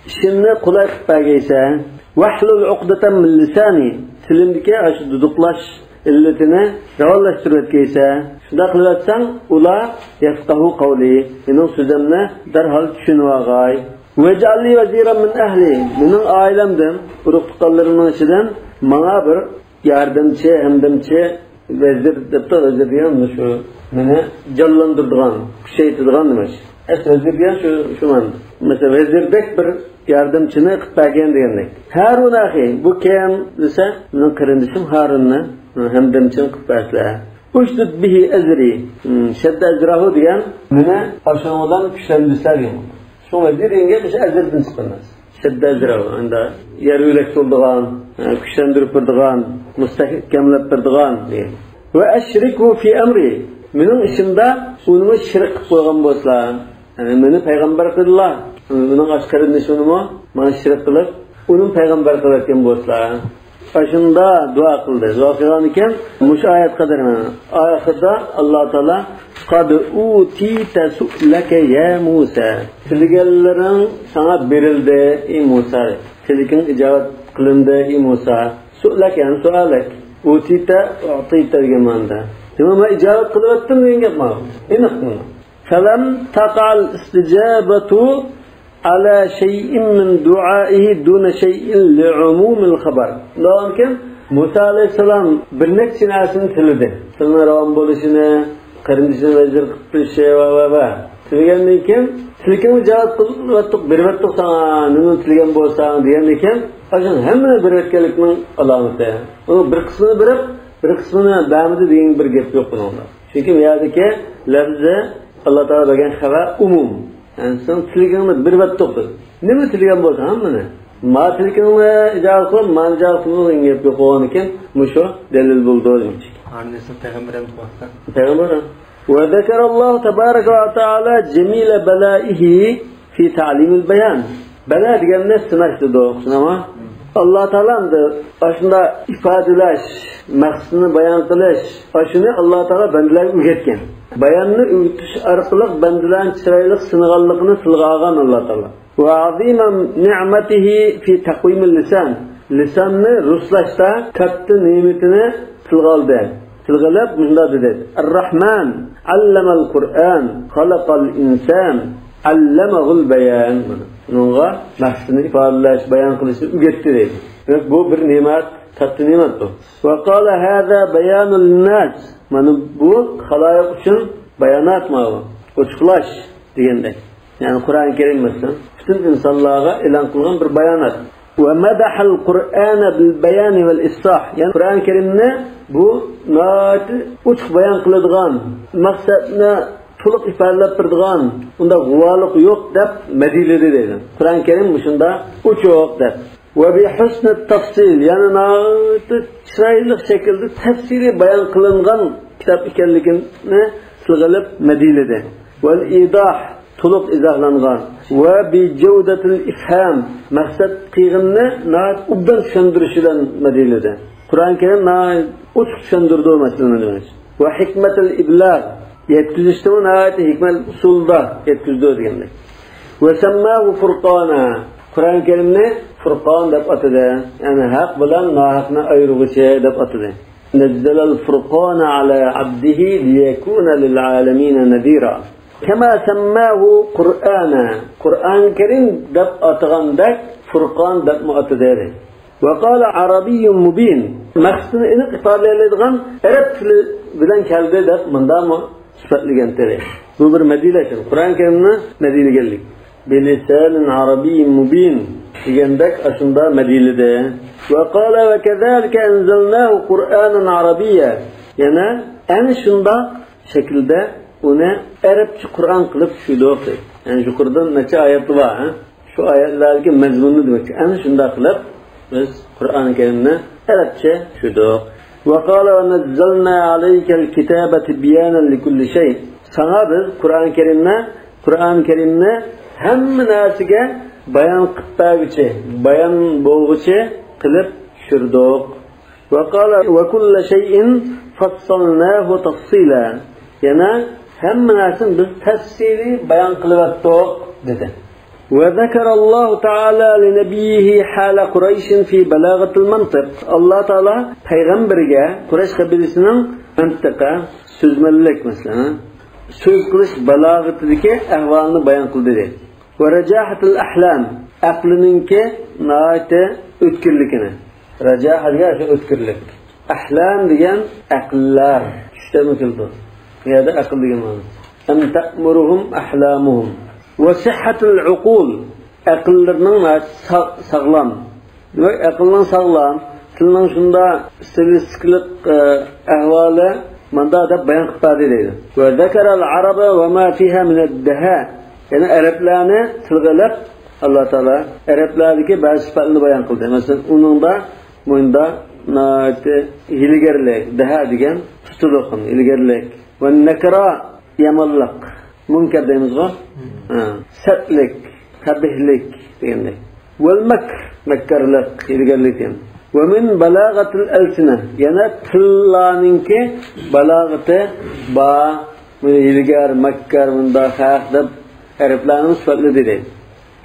ئىشىمنى قولاي قىلىپ بەرگەيسەن. واحلل عقدة من لساني، تىلىمدىكى ئاشۇ دۇدۇقلاش ئىللىتىنى راۋانلاشتۇرۇۋەتكەيسەن. شۇنداق قىلىۋەتسەڭ، ئۇلار يفقهوا قولي، مېنىڭ سۆزۈمنى دەرھال چۈشىنىۋالغاي. واجعل لي وزيرا من أهلي، مېنىڭ ئائىلەمدىن، ئۇرۇق-تۇغقانلىرىمنىڭ ئىچىدىن ماڭا بىر ياردەمچى، ھەمدەمچى، ۋەزىر دەپتۇ، ۋەزىر دېگەن مۇشۇ مېنى جانلاندۇرىدىغان، كۈچەيتىدىغان دېمەك. ئەس ۋەزىر دېگەن شۇ، شۇ مەنىدە. مەسىلەن، ۋەزىردەك بىر ياردەمچىنى قىلىپ بەرگىن دېگەندەك. ھارۇن ئەخى، بۇ كىم دېسە، مېنىڭ قېرىندىشىم ھارۇننى ھەمدەمچىنى قىلىپ بەرسىلە. اشدد به أزري، شد أزره دېگەن مېنى ئاشۇنىڭ بىلەن كۈچلەندۈرسە دېگەن. شۇڭا ۋەزىر دېگەن گەپ مۇشۇ ئەزىردىن چىققان نەرسە. شەددە ئەزرەۋ، ئەمدى يەر يۆلەك تولىدىغان، كۈچلەندۈرۈپ بېرىدىغان، مۇستەھكەملەپ بېرىدىغان دېگەن. وأشركه في أمري، مېنىڭ ئىشىمدا ئۇنىمۇ شېرىك قىلىپ قويغان بولسىلا، يەنى مېنى پەيغەمبەر قىلدىلا، مېنىڭ ئاش قېرىندىشىمنىمۇ ماڭا شېرىك قىلىپ، ئۇنىمۇ پەيغەمبەر قىلىۋەتكەن بولسىلا. ئاشۇندا دۇئا قىلدى. دۇئا قىلغاندىكىن مۇشۇ ئايەت قەدەر ئاخىرىدا ئاللا تائالا قد أوتيت سؤلك يا موسى، تىلىگەنلىرىڭ ساڭا بېرىلدى، ئى مۇسا. تىلىكىڭ ئىجابەت قىلىندى، ئى مۇسا. سؤلك يەنى سؤالك. أوتيت، أعطيت دېگەن مەنىدە. دېمەك، مەن ئىجابەت قىلىۋەتتىم دېگەن گەپ مانا. ئېنىق بۇ. فلم تقع الاستجابة على شيء من دعائه دون شيء لعموم الخبر. ئۇنداقكەن، مۇسا ئەلەيھىسسالام بىر نەچچە نەرسىنى تىلىدى. تىلنىڭ راۋان بولۇشىنى، قېرىندىشىنى ۋەزىر قىلىپ بېرىشى ۋە، ۋە، ۋە. تىلىگەندىن كېيىن، تىلىكىڭنى ئىجابەت قىلىۋەتتۇق، بېرىۋەتتۇق ساڭا، نېمىنى تىلىگەن بولساڭ دېگەندىن كېيىن، ئاشۇنىڭ ھەممىنى بېرىۋەتكەنلىكىنىڭ ئالامىتى. ئۇنىڭ بىر قىسمىنى بېرىپ، بىر قىسمىنى بەرمىدى دېگەن بىر گەپ يوق بۇنىڭدا. چۈنكى بۇ يەردىكى لەپزى ئاللا تائالا بەرگەن خەۋەر ئومۇم. يەنى سېنىڭ تىلىكىڭنى بېرىۋەتتۇق بىز. نېمە تىلىگەن بولساڭ ھەممىنى. ما تىلىكىڭنى ئىجابەت قىلىپ، مانى ئىجابەت قىلمىدۇق دېگەن گەپ يوق بولغاندىكىن، مۇشۇ دەلىل بولىدۇ دېمەكچى. ھارۇن ئەلەيھىسسالام پەيغەمبەر ئەمدى بۇ ۋاقىتتا؟ پەيغەمبەر. وذكر الله تبارك وتعالى جميل بلائه في تعليم البيان. بەلا دېگەننى سىناش دېدۇق، شۇنداقمۇ؟ ئاللا تائالا ئەمدى ئاشۇنداق ئىپادىلەش، مەقسىتىنى بايان قىلىش، ئاشۇنى ئاللا تائالا بەندىلەرگە ئۆگەتكەن. باياننى ئۆگىتىش ئارقىلىق بەندىلەرنى چىرايلىق سىنىغانلىقىنى تىلغا ئالغان ئاللا تائالا. وعظيم نعمته في تقويم اللسان. لىساننى رۇسلاشتا كاتتا نېمىتىنى تىلغا ئالدى. تىلغا ئېلىپ مۇنداق دېدى: الرحمن علم القرآن خلق الإنسان علمه البيان. بۇنىڭغا مەقسىتىنى ئىپادىلەش، بايان قىلىشنى ئۆگەتتى دەيدۇ. دېمەك، بۇ بىر نېمەت، كاتتا نېمەت بۇ. وقال هذا بيان للناس. مانا بۇ خالايىق ئۈچۈن بايانات، ماۋۇ ئوچۇقلاش دېگەندەك. يەنى قۇرئان كەرىم مەسىلەن، پۈتۈن ئىنسانلارغا ئېلان قىلغان بىر بايانات. ومدح القرآن بالبيان والإيضاح. يەنى قۇرئان كەرىمنى بۇ ناھايىتى ئوچۇق بايان قىلىدىغان، مەقسەتنى تولۇق ئىپادىلەپ بېرىدىغان، ئۇنداق غۇۋالىق يوق دەپ مەدھىيلىدى دەيدۇ. قۇرئان كەرىم مۇشۇنداق ئوچۇق دەپ. وبحسن التفصيل، يەنى ناھايىتى چىرايلىق شەكىلدە تەپسىلىي بايان قىلىنغان كىتاب ئىكەنلىكىنى تىلغا ئېلىپ مەدھىيلىدى. والإيضاح، تولۇق ئىزاھلانغان. وبجودة الإفهام، مەقسەت قىلغىنىنى ناھايىتى ئوبدان چۈشەندۈرۈشى بىلەن مەدھىيلىدى. قۇرئان كەرىم ناھايىتى ئوچۇق چۈشەندۈرىدۇ مەسىلىنى دېمەك. وحكمة الإبلاغ، يەتكۈزۈشتىمۇ ناھايىتى ھېكمەتلىك ئۇسۇلدا يەتكۈزىدۇ دېگەندەك. وسماه فرقانا، قۇرئان كەرىمنى فۇرقان دەپ ئاتىدى. يەنى ھەق بىلەن ناھەقنى ئايرىغۇچى دەپ ئاتىدى. نزل الفرقان على عبده ليكون للعالمين نذيرا. كما سماه قرآنا، قۇرئان كەرىم دەپ ئاتىغاندەك فۇرقان دەپمۇ ئاتىدى. وقال عربي مبين، مەقسىتىنى ئېنىق ئىپادىلەيدىغان ئەرەب تىلى بىلەن كەلدى دەپ مۇنداقمۇ سۈپەتلىگەن تېرى. بۇ بىر مەدھىيلەش، قۇرئان كەرىمنى مەدھىيلىگەنلىك. بلسان عربي مبين دېگەندەك ئاشۇندا مەدھىيلىدى. وقال وكذلك أنزلناه قرآنا عربيا. يەنە ئەنە شۇنداق شەكىلدە ئۇنى ئەرەبچە قۇرئان قىلىپ چۈشۈردۇق دەيدۇ. يەنى يۇقىرىدا نەچچە ئايەت بار، ھە؟ شۇ ئايەتلەردىكى مەزمۇننى دېمەكچى. ئەنە شۇنداق قىلىپ بىز قۇرئان كەرىمنى ئەرەبچە چۈشۈردۇق. وقال ونزلنا عليك الكتاب تبيانا لكل شيء. ساڭا بىز قۇرئان كەرىمنى، قۇرئان كەرىمنى ھەممە نەرسىگە بايان قىلىپ بەرگۈچى، بايان بولغۇچى قىلىپ چۈشۈردۇق. وقال وكل شيء فصلناه تفصيلا. يەنە ھەممە نەرسىنى بىز تەپسىلىي بايان قىلىۋەتتۇق دېدى. وذكر الله تعالى لنبيه حال قريش في بلاغة المنطق. ئاللا تائالا پەيغەمبىرىگە قۇرەيش قەبىلىسىنىڭ مەنتىقە، سۆزمەنلىك، مەسىلەن، سۆز قىلىش بالاغىتىدىكى ئەھۋالنى بايان قىلدى دەيدۇ. ورجاحة الأحلام، ئەقلىنىڭكى ناھايىتى ئۆتكۈرلۈكىنى. رجاحة دېگەن شۇ ئۆتكۈرلۈك. ئەھلام دېگەن ئەقىللەر، چۈشتىنمۇ كېلىدۇ. بۇ يەردە ئەقىل دېگەن مەنىدە. أم تأمرهم أحلامهم. وصحة العقول، ئەقىللىرىنىڭ ناھايىتى ساغ-، ساغلام. دېمەك، ئەقىلنىڭ ساغلام، تىلنىڭ شۇنداق ستىلىستىكىلىق، ئە، ئەھۋالى ماندا دەپ بايان قىلىپ بەردى دەيدۇ. وذكر العرب وما فيها من الدهاء. يەنى ئەرەبلەرنى تىلغا ئېلىپ، ئاللا تائالا ئەرەبلەردىكى بەزى سۈپەتلىرىنى بايان قىلدى. مەسىلەن، ئۇنىڭدا مۇندا ناھايىتى ھىيلىگەرلىك، دەھە دېگەن تۇتۇلۇق، ھىيلىگەرلىك. ۋەننەكرا، يامانلىق. مۇنكەر دەيمىزغۇ؟ ھە. سەتلىك، قەبىھلىك دېگەندەك. ۋەلمەكر، مەككارلىق، ھىيلىگەرلىك دېگەن. ۋەمىن بالاغەتىل ئەلسىنە، يەنە تىللارنىڭكى بالاغىتى بار، ھىيلىگەر، مەككار، مۇنداق ھەق دەپ ئەرەبلەرنىڭ سۈپەتلىرى دەيدۇ.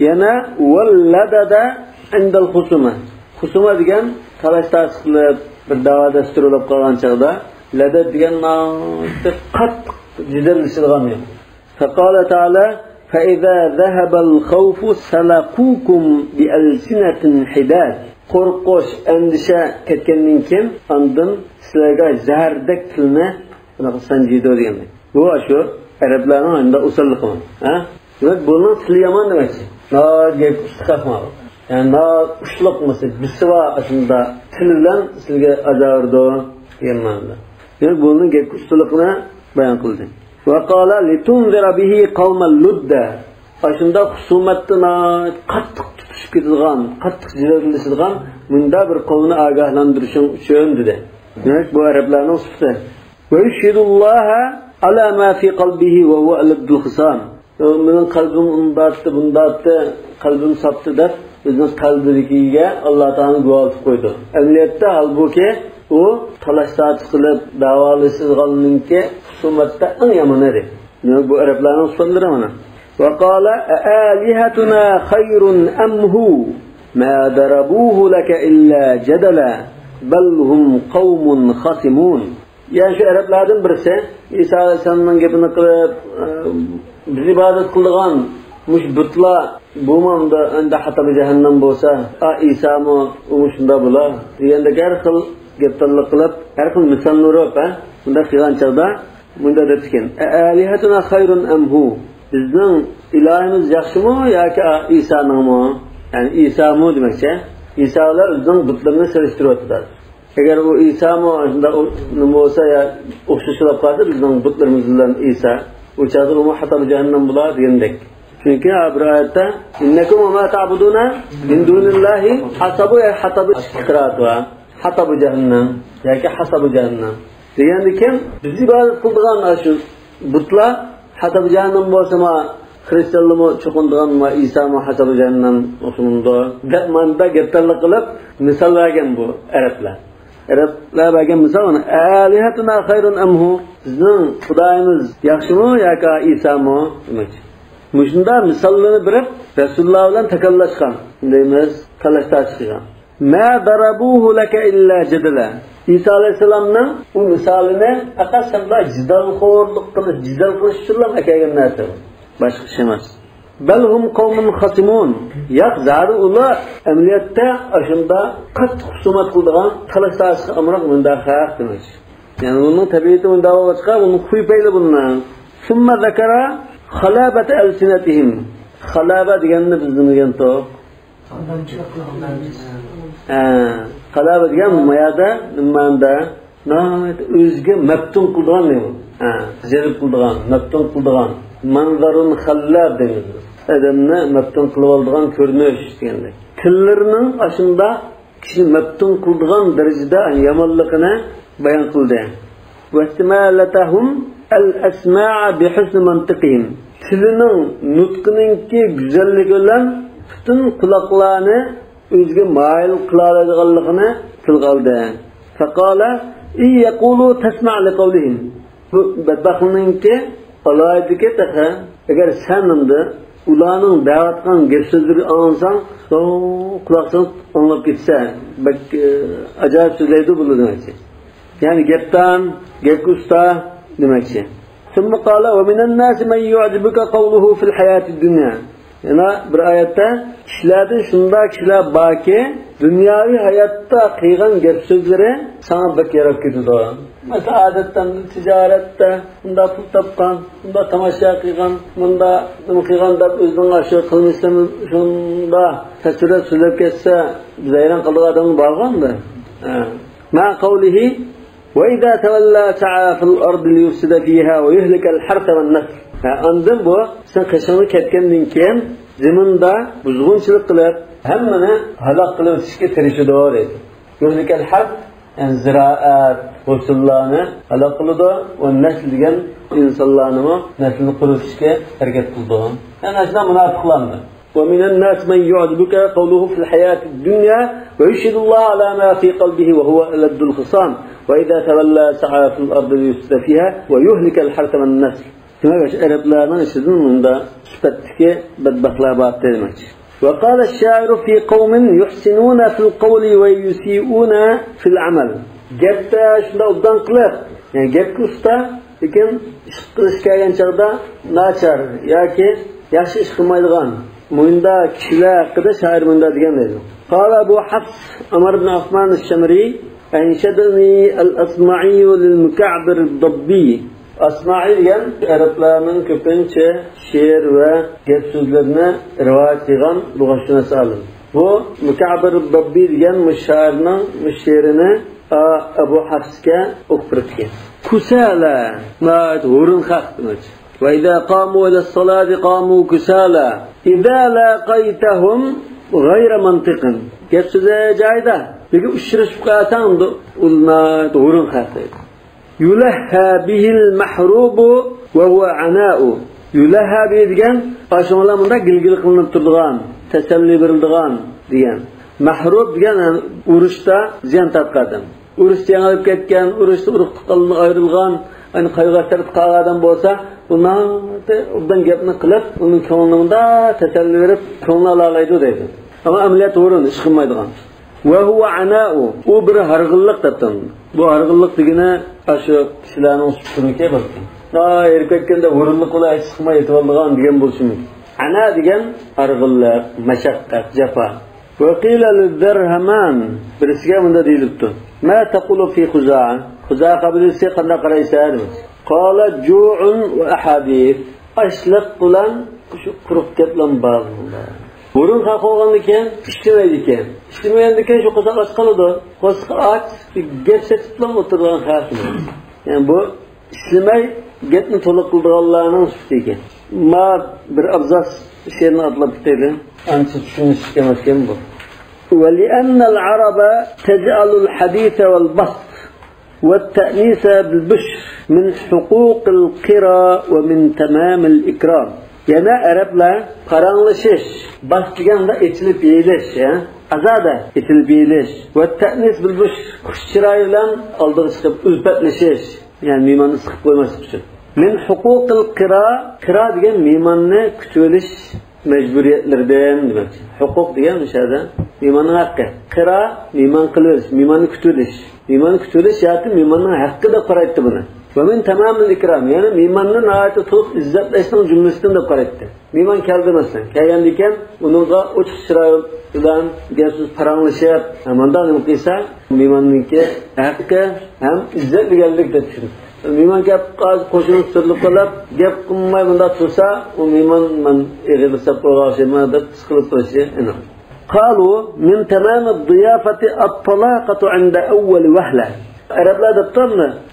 يەنە ۋەللەدەدە ئىندەل خۇسۇمە. خۇسۇمە دېگەن تالاش-تارتىش قىلىپ، بىر دەۋا-دەستۇر بولۇپ قالغان چاغدا، لەدەد دېگەن ناھايىتى قاتتىق جېدەللىشىدىغان گەپ. فقال تعالى، فإذا ذهب الخوف سلقوكم بألسنة حداد. قورقۇش، ئەندىشە كەتكەندىن كېيىن، ئاندىن سىلەرگە زەھەردەك تىلنى بۇناقا سانجىيدۇ دېگەندەك. بۇ شۇ ئەرەبلەرنىڭ ئەمدى ئوساللىقى، ھە؟ دېمەك، بۇنىڭ تىلى يامان دېمەكچى. ناھايىتى گەپ ئۇستىخاق ماۋۇ. يەنى ناھايىتى ئۇششۇقلۇق، مەسىلەن، بىسى بار ئاشۇنداق تىل بىلەن سىلىگە ئازار بېرىدۇ دېگەن مەنىدە. دېمەك، بۇنىڭ گەپ ئۇستىلىقىنى بايان قىلدى. وقال لتنذر به قوما لدا. ئاشۇنداق خۇسۇمەتتە ناھايىتى قاتتىق تۇتۇشۇپ كېتىدىغان، قاتتىق جېدەللىشىدىغان مۇنداق بىر قومنى ئاگاھلاندۇرۇشۇڭ ئۈچۈن دېدى. دېمەك، بۇ ئەرەبلەرنىڭ سۈپىتى. ويشهد الله على ما في قلبه وهو ألد الخصام. مېنىڭ قەلبىم ئۇنداتتى، بۇنداتتى، قەلبىم ساپتى دەپ، ئۆزىنىڭ قەلبىدىكىگە ئاللا تائالا گۇۋاھلىق قويىدۇ. ئەمەلىيەتتە، ھالبۇكى، ئۇ تالاش-تارتىش قىلىپ، دەۋالىشىدىغاننىڭكى خۇسۇمەتتە ئەڭ يامىنى ئىدى. دېمەك، بۇ ئەرەبلەرنىڭ سۈپەتلىرى مانا. وقال أآلهتنا خير أم هو ما ضربوه لك إلا جدلا بل هم قوم خصمون. يەنى شۇ ئەرەبلەردىن بىرسى ئىسا ئەلەيھىسسالامنىڭ گېپىنى قىلىپ، ئە، بىز ئىبادەت قىلىدىغان مۇشۇ بۇتلار بۇمۇ ئەمدى، ئەمدى ھاتابى جەھەننەم بولسا، ئا، ئىسامۇ، ئۇمۇ شۇنداق بولا دېگەندەك ھەر خىل گەپدانلىق قىلىپ، ھەر خىل مىسالنى ئۇرۇپ، ھە، بۇنداق قىلغان چاغدا مۇنداق دەپتىكەن: أآلهتنا خير أم هو؟ بىزنىڭ ئىلاھىمىز ياخشىمۇ ياكى ئىسانىڭمۇ؟ يەنى ئىسامۇ دېمەكچى. ئىسا بىلەن ئۆزىنىڭ بۇتلىرىنى سېلىشتۇرۇۋاتىدۇ. ئەگەر ئۇ ئىسامۇ شۇنداق نېمە بولسا يا ئوخشاش بولۇپ قالسا بىزنىڭ بۇتلىرىمىز بىلەن ئىسا، ئۇ چاغدا ئۇمۇ ھاتابى جەھەننەم بولا دېگەندەك. چۈنكى بىر ئايەتتە: إنكم وما تعبدون من دون الله حصب، ئەي، ھاتابى ئىقراتىغا، ھاتابى جەھەننەم ياكى ھاسابى جەھەننەم. دېگەندىكىن، بىز ئىبادەت قىلىدىغان شۇ بۇتلار، ھاسابى جەھەننەم بولسىمۇ، خرىستىيانلارمۇ چوقۇنىدىغان، ئىسامۇ ھاسابى جەھەننەم ئوخشىمامدۇ دەپ، ماندا گەپدانلىق قىلىپ، مىسال بەرگەن بۇ ئەرەبلەر. ئەرەبلەر بەرگەن مىسال مانا، أآلهتنا خير أم هو؟ بىزنىڭ خۇدايىمىز ياخشىمۇ ياكى ئىسامۇ دېمەكچى. مۇشۇنداق مىساللىرىنى بېرىپ، رەسۇلۇللا بىلەن تاكاللاشقان، دەيمىز، تالاش-تارتىش قىلغان. ما ضربوه لك إلا جدلا. ئىسا ئەلەيھىسسالامنىڭ ئۇ مىسالىنى پەقەت سەن بىلەن جېدەلخورلۇق قىلىش، جېدەل قىلىش ئۈچۈنلا ئەكەلگەن نەرسە بۇ. باشقا ئىش ئەمەس. بل هم قوم خصمون. ياق، زادى ئۇلار ئەمەلىيەتتە ئاشۇنداق قاتتىق خۇسۇمەت قىلىدىغان، تالاش-تارتىشقا ئامراق مۇنداق خەق دېمەكچى. يەنى ئۇنىڭ تەبىئىتى مۇنداق بولغاچقا، ئۇنىڭ خۇيى پەيلى بۇنىڭ. ثم ذكر خلابة ألسنتهم. خلابة دېگەننى بىز نېمە دېگەنتۇق؟ ھە، قالاۋا دېگەن مايادا، ماندا ناھايىتى ئۆزىگە مەپتۇن قىلىدىغان نېمە؟ ھە، جەلپ قىلىدىغان، مەپتۇن قىلىدىغان. منظر خلاب دەيمىز. ئادەمنى مەپتۇن قىلىۋالىدىغان كۆرۈنۈش دېگەندەك. تىللىرىنىڭ ئاشۇنداق كىشىنى مەپتۇن قىلىدىغان دەرىجىدە يامانلىقىنى بايان قىلدى. واستمالتهم الأسماع بحسن منطقهم. تىلىنىڭ، نۇتقىنىڭكى گۈزەللىكى بىلەن پۈتۈن قۇلاقلارنى ئۆزىگە مايىل قىلالايدىغانلىقىنى تىلغا ئالدى. فقال: إن يقولوا تسمع لقولهم. بۇ بەتبەختنىڭكى ئالاھىدىلىكى تېخى، ئەگەر سەن ئەمدى ئۇلارنىڭ دەۋاتقان گەپ سۆزلىرىنى ئاڭلىساڭ، قۇلاق سېلىپ ئاڭلاپ كەتسە، بەك، ئە، ئاجايىپ سۆزلەيدۇ بۇلار دېمەكچى. يەنى گەپدان، گەپكە ئۇستا دېمەكچى. ثم قال: ومن الناس من يعجبك قوله في الحياة الدنيا. يەنە بىر ئايەتتە، كىشىلەردىن شۇنداق كىشىلەر باركى، دۇنياۋى ھاياتتا قىلغان گەپ سۆزلىرى ساڭا بەك ياراپ كېتىدۇ. مەسىلەن، ئادەتتە تىجارەتتە مۇنداق پۇل تاپقان، مۇنداق تاماشا قىلغان، مۇنداق نېمە قىلغان دەپ ئۆزىنىڭ ئاشۇ قىلمىشلىرىنى شۇنداق تەسۋىرلەپ سۆزلەپ كەتسە، بىز ھەيران قالىدىغان ئادەممۇ بارغۇ ئەمدى. ھە. مع قوله: وإذا تولى سعى في الأرض ليفسد فيها ويهلك الحرث والنسل. ھە، ئاندىن بۇ سېنىڭ قېشىڭدىن كەتكەندىن كېيىن زېمىندا بۇزغۇنچىلىق قىلىپ، ھەممىنى ھالاك قىلىۋېتىشكە تىرىشىدۇ، دەيدۇ. يهلك الحرث، يەنى زىرائەت، ھوسۇللارنى ھالاك قىلىدۇ، ۋە نەسل دېگەن ئىنسانلارنىمۇ نەسلىنى قۇرۇتۇشكە ھەرىكەت قىلىدۇ. يەنى ئاشۇنداق مۇناپىقلارنى. ومن الناس من يعجبك قوله في الحياة الدنيا ويشهد الله على ما في قلبه وهو ألد الخصام وإذا تولى سعى في الأرض ليفسد فيها ويهلك الحرث والنسل. دېمەك، ئەرەبلەرنىڭ ئىچىدىن مۇنداق سۈپەتتىكى بەتبەختلەر بار دېمەكچى. وقال الشاعر في قوم يحسنون في القول ويسيئون في العمل. گەپتە شۇنداق ئوبدان قىلىپ، يەنى گەپكە ئۇستا، لېكىن ئىش قىلىش كەلگەن چاغدا ناچار ياكى ياخشى ئىش قىلمايدىغان. مۇنداق كىشىلەر ھەققىدە شائىر مۇنداق دېگەن دەيدۇ. قال أبو حفص عمر بن عثمان الشمري: أنشدني الأصمعي للمكعبر الضبي. ئەسمائىي دېگەن ئەرەبلەرنىڭ كۆپىنچە شېئىر ۋە گەپ سۆزلىرىنى رىۋايەت قىلغان لۇغەتشۇناس ئالىم. بۇ مۇكەببىر باببى دېگەن مۇشۇ شائىرنىڭ مۇشۇ شېئىرىنى ئا-، ئەبۇ ھەفسكە ئوقۇپ بېرىپتىكەن. كۇسالى، ناھايىتى ھۇرۇن خەق دېمەكچى. وإذا قاموا إلى الصلاة قاموا كسالى. إذا لاقيتهم غير منطق. گەپ سۆزى جايىدا، لېكىن ئۇچرىشىپ قالساڭ، ئۇلار ناھايىتى ھۇرۇن خەق دەيدۇ. يلهى به المحروب وهو عناء. يلهى به دېگەن، ئاشۇڭلار مۇنداق گىلگىل قىلىنىپ تۇرىدىغان، تەسەللى بېرىلىدىغان دېگەن. مەھرۇب دېگەن، يەنى ئۇرۇشتا زىيان تارتقان ئادەم. ئۇرۇشتا يېڭىلىپ كەتكەن، ئۇرۇشتا ئۇرۇق تۇغقانلىرىدىن ئايرىلغان، يەنى قايغۇ-ھەسرەتتە قالغان ئادەم بولسا، بۇ ناھايىتى ئوبدان گەپنى قىلىپ، ئۇنىڭ كۆڭلىنى مۇنداق تەسەللى بېرىپ، كۆڭلىنى ئالالايدۇ دەيدۇ. ئەمما ئەمەلىيەتتە ھۇرۇن، ئىش قىلمايدىغان. وهو عناء، ئۇ بىر ھارغىنلىق دەپتۇ. بۇ ھارغىنلىق دېگىنى ئاشۇ كىشىلەرنىڭ سۈپىتىنىڭكى بولىدۇ. ھېرىپ كەتكەندە ھۇرۇنلۇق بىلەن ھېچ چىقماي يېتىۋالىدىغان دېگەن بولۇشى مۇمكىن. ئەنا دېگەن ھارغىنلىق، مەشەققەت، جاپا. وقيل للدرهمان، بىرسىگە مۇنداق دېيىلىپتۇ: ما تقول في خزاعة؟ خزاعە قەبىلىسىگە قانداق قارايسەن؟ قال: جوع وأحاديث. ئاچلىق بىلەن شۇ قۇرۇق گەپلەر بار بۇندا. ھۇرۇن خەق بولغاندىن كېيىن ئىشلىمەيدىكەن. ئىشلىمىگەندىن كېيىن شۇ قورساق ئاچ قالىدۇ. قورسىقى ئاچ، گەپ سېتىپلا ئولتۇرىدىغان خەق. يەنى بۇ ئىشلىمەي گەپنى تولا قىلىدىغانلارنىڭ سۈپىتى ئىكەن. ما بىر ئابزاس شېئىرنى ئاتلاپ كېتەيلى. ئانچە چۈشىنىشلىك ئەمەسكەن بۇ. ولأن العرب تجعل الحديث والبسط والتأنيث بالبشر من حقوق القرى ومن تمام الإكرام. يەنە ئەرەبلەر پاراڭلىشىش، باس دېگەندە ئېچىلىپ يېيىلىش، ھە؟ ئازادە ئېچىلىپ يېيىلىش. والتأنيث بالبشر، خۇش چىراي بىلەن ئالدىغا چىقىپ ئۈلپەتلىشىش، يەنى مېھماننى سىقىپ قويماسلىق ئۈچۈن. من حقوق القرى، قىرا دېگەن مېھماننى كۈتۈۋېلىش مەجبۇرىيەتلىرىدىن دېمەكچى. ھوقۇق دېگەن مۇشۇ يەردە مېھماننىڭ ھەققى. قىرا، مېھمان قىلىۋېلىش، مېھماننى كۈتۈۋېلىش. مېھماننى كۈتۈۋېلىش ياكى مېھماننىڭ ھەققى دەپ قارايتتى بۇنى. ومن تمام الإكرام، يەنى مېھماننى ناھايىتى تولۇق ئىززەتلەشنىڭ جۈملىسىدىن دەپ قارايتتى. مېھمان كەلدى مەسىلەن، كەلگەندىن كېيىن ئۇنىڭغا ئوچۇق چىراي بىلەن گەپ-سۆز پاراڭلىشىپ، مۇنداق نېمە قىلسا، مېھماننىڭكى ھەققى ھەم ئىززەت دېگەنلىك دەپ چۈشىنىپ. مېھمان كەپ قالسا، قوشۇلۇپ سۈرۈلۈپ قېلىپ، گەپ قىلماي مۇنداق تۇرسا، ئۇ مېھمان مەن ئېغىر ھېساب قىلغان ئوخشايمەن دەپ ھېس قىلىپ قېلىشى ئېنىق. قالوا من تمام الضيافة الطلاقة عند أول وهلة. ئەرەبلەر دەپتۇ،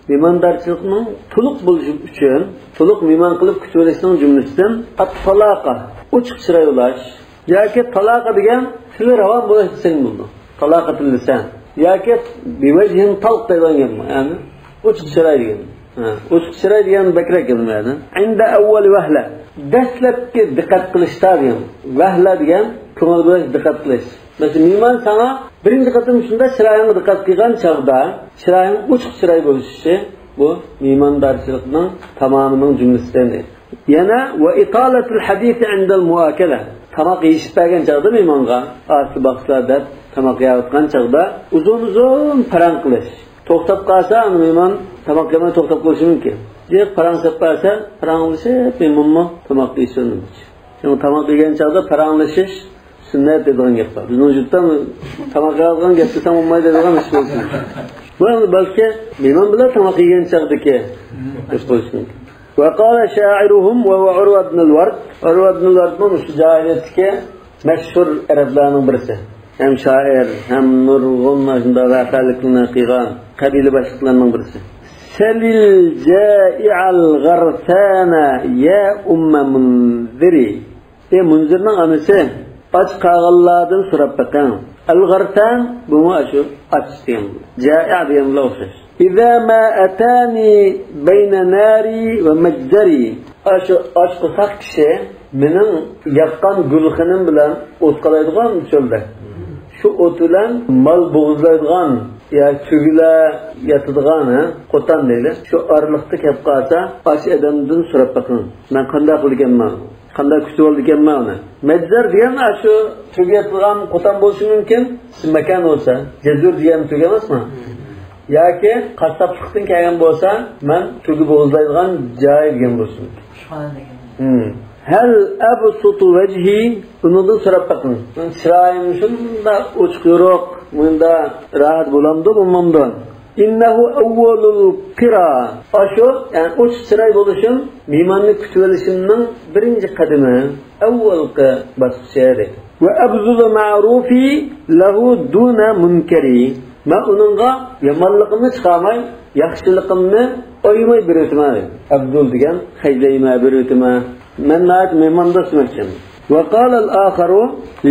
مېھماندارچىلىقنىڭ تولۇق بولۇشى ئۈچۈن، تولۇق مېھمان قىلىپ كۈتۈۋېلىشنىڭ جۈملىسىدىن ئەت-تالاقە، ئوچۇق چىراي بولاش. ياكى تالاقە دېگەن تىلى راۋان بولاش دېسەڭ بولىدۇ. تالاقەتۇل لىسان. ياكى بىۋەجھىن تالق دەيدىغان گەپ بار. يەنى ئوچۇق چىراي دېگەن. ھە، ئوچۇق چىراي دېگەن بەكرەك گەپ يەنى. عند أول وهلة. دەسلەپكى دىققەت قىلىشتا دېگەن. ۋەھلە دېگەن كۆڭۈل بۆلۈش، دىققەت قىلىش. مەسىلەن، مېھمان ساڭا بىرىنچى قېتىم شۇنداق چىرايىڭغا دىققەت قىلغان چاغدا، چىرايىڭ ئوچۇق چىراي بولۇشى، بۇ مېھماندارچىلىقنىڭ تامامىنىڭ جۈملىسىدىن. يەنە وإطالة الحديث عند المؤاكلة. تاماق يېيىشىپ بەرگەن چاغدا مېھمانغا، ئاستى باقسىلا دەپ تاماق يەۋاتقان چاغدا ئۇزۇن-ئۇزۇن پاراڭ قىلىش. توختاپ قالسا، ئانا مېھمان تاماق يېمەي توختاپ قېلىشى مۇمكىن. جىق پاراڭ سەپ بەرسە، پاراڭلىشىپ مېھمانمۇ تاماق يېسۇن. شۇڭا تاماق يېگەن چاغدا پاراڭلىشىش سۈننەت دەيدىغان گەپ بار. بىزنىڭ يۇرتتا تاماق يەۋاتقان گەپ قىلساڭ بولمايدۇ دەيدىغان ئىش بولسۇن. بۇ ئەمدى بەلكى مېھمان بىلەن تاماق يېگەن چاغدىكى گەپ بولۇشى مۇمكىن. وقال شاعرهم وهو عروة بن الورد. ئۇرۋە ئىبن ۋەردمۇ مۇشۇ جاھىلىيەتتىكى مەشھۇر ئەرەبلەرنىڭ بىرسى. ھەم شائىر، ھەم نۇرغۇن ئاشۇنداق ۋەقەلىكلەرنى قىلغان قەبىلە باشلىقلىرىنىڭ بىرسى. سل الجائع الغرثان يا أم منذر. ئەي مۇنزىرنىڭ ئانىسى، ئاچ قالغانلاردىن سوراپ بېقىڭ. ئەل غەرسان، بۇمۇ ئاشۇ ئاچ دېگەن، جائىئ دېگەن بىلەن ئوخشاش. إذا ما أتاني بين ناري ومجزري. ئاشۇ ئاچ قورساق كىشى مېنىڭ ياققان گۈلخېنىم بىلەن ئوت قالايدىغان چۆلدە. شۇ ئوت بىلەن مال بوغۇزلايدىغان يا تۆگىلەر ياتىدىغان، ھە، قوتان دەيلى. شۇ ئارىلىقتا كەپ قالسا، ئاچ ئادەمدىن سوراپ بېقىڭ. مەن قانداق قىلىدىكەنمەن؟ قانداق كۈتۈۋالىدىكەنمەن ئۇنى؟ مەجزەر دېگەن ئاشۇ تۆگە ياتىدىغان قوتان بولۇشى مۇمكىن، مەكان بولسا، جەزۇر دېگەن تۆگە ئەمەسمۇ؟ ياكى قاسساپلىقتىن كەلگەن بولسا، مەن تۆگە بوغۇزلايدىغان جاي دېگەن بولسۇن. ئاشخانا دېگەن. ھىم. هل أبسط وجهي؟ ئۇنىڭدىن سوراپ بېقىڭ. مېنىڭ چىرايىم شۇنداق ئوچۇق يورۇق، مۇنداق راھەت بولامدۇ، بولمامدۇ؟ إنه أول القرى. ئاشۇ، يەنى ئوچۇق چىراي بولۇشۇم مېھماننى كۈتۈۋېلىشىمنىڭ بىرىنچى قەدىمى، ئەۋۋەلقى باسقۇچى دەيدۇ. وأبذل معروفي له دون منكري. مەن ئۇنىڭغا يامانلىقىمنى چىقارماي، ياخشىلىقىمنى ئايىماي بېرىۋېتىمەن دەيدۇ. ئەبزۇل دېگەن خەجلەيمەن، بېرىۋېتىمەن. مەن ناھايىتى مېھماندوست دېمەكچى. وقال الآخر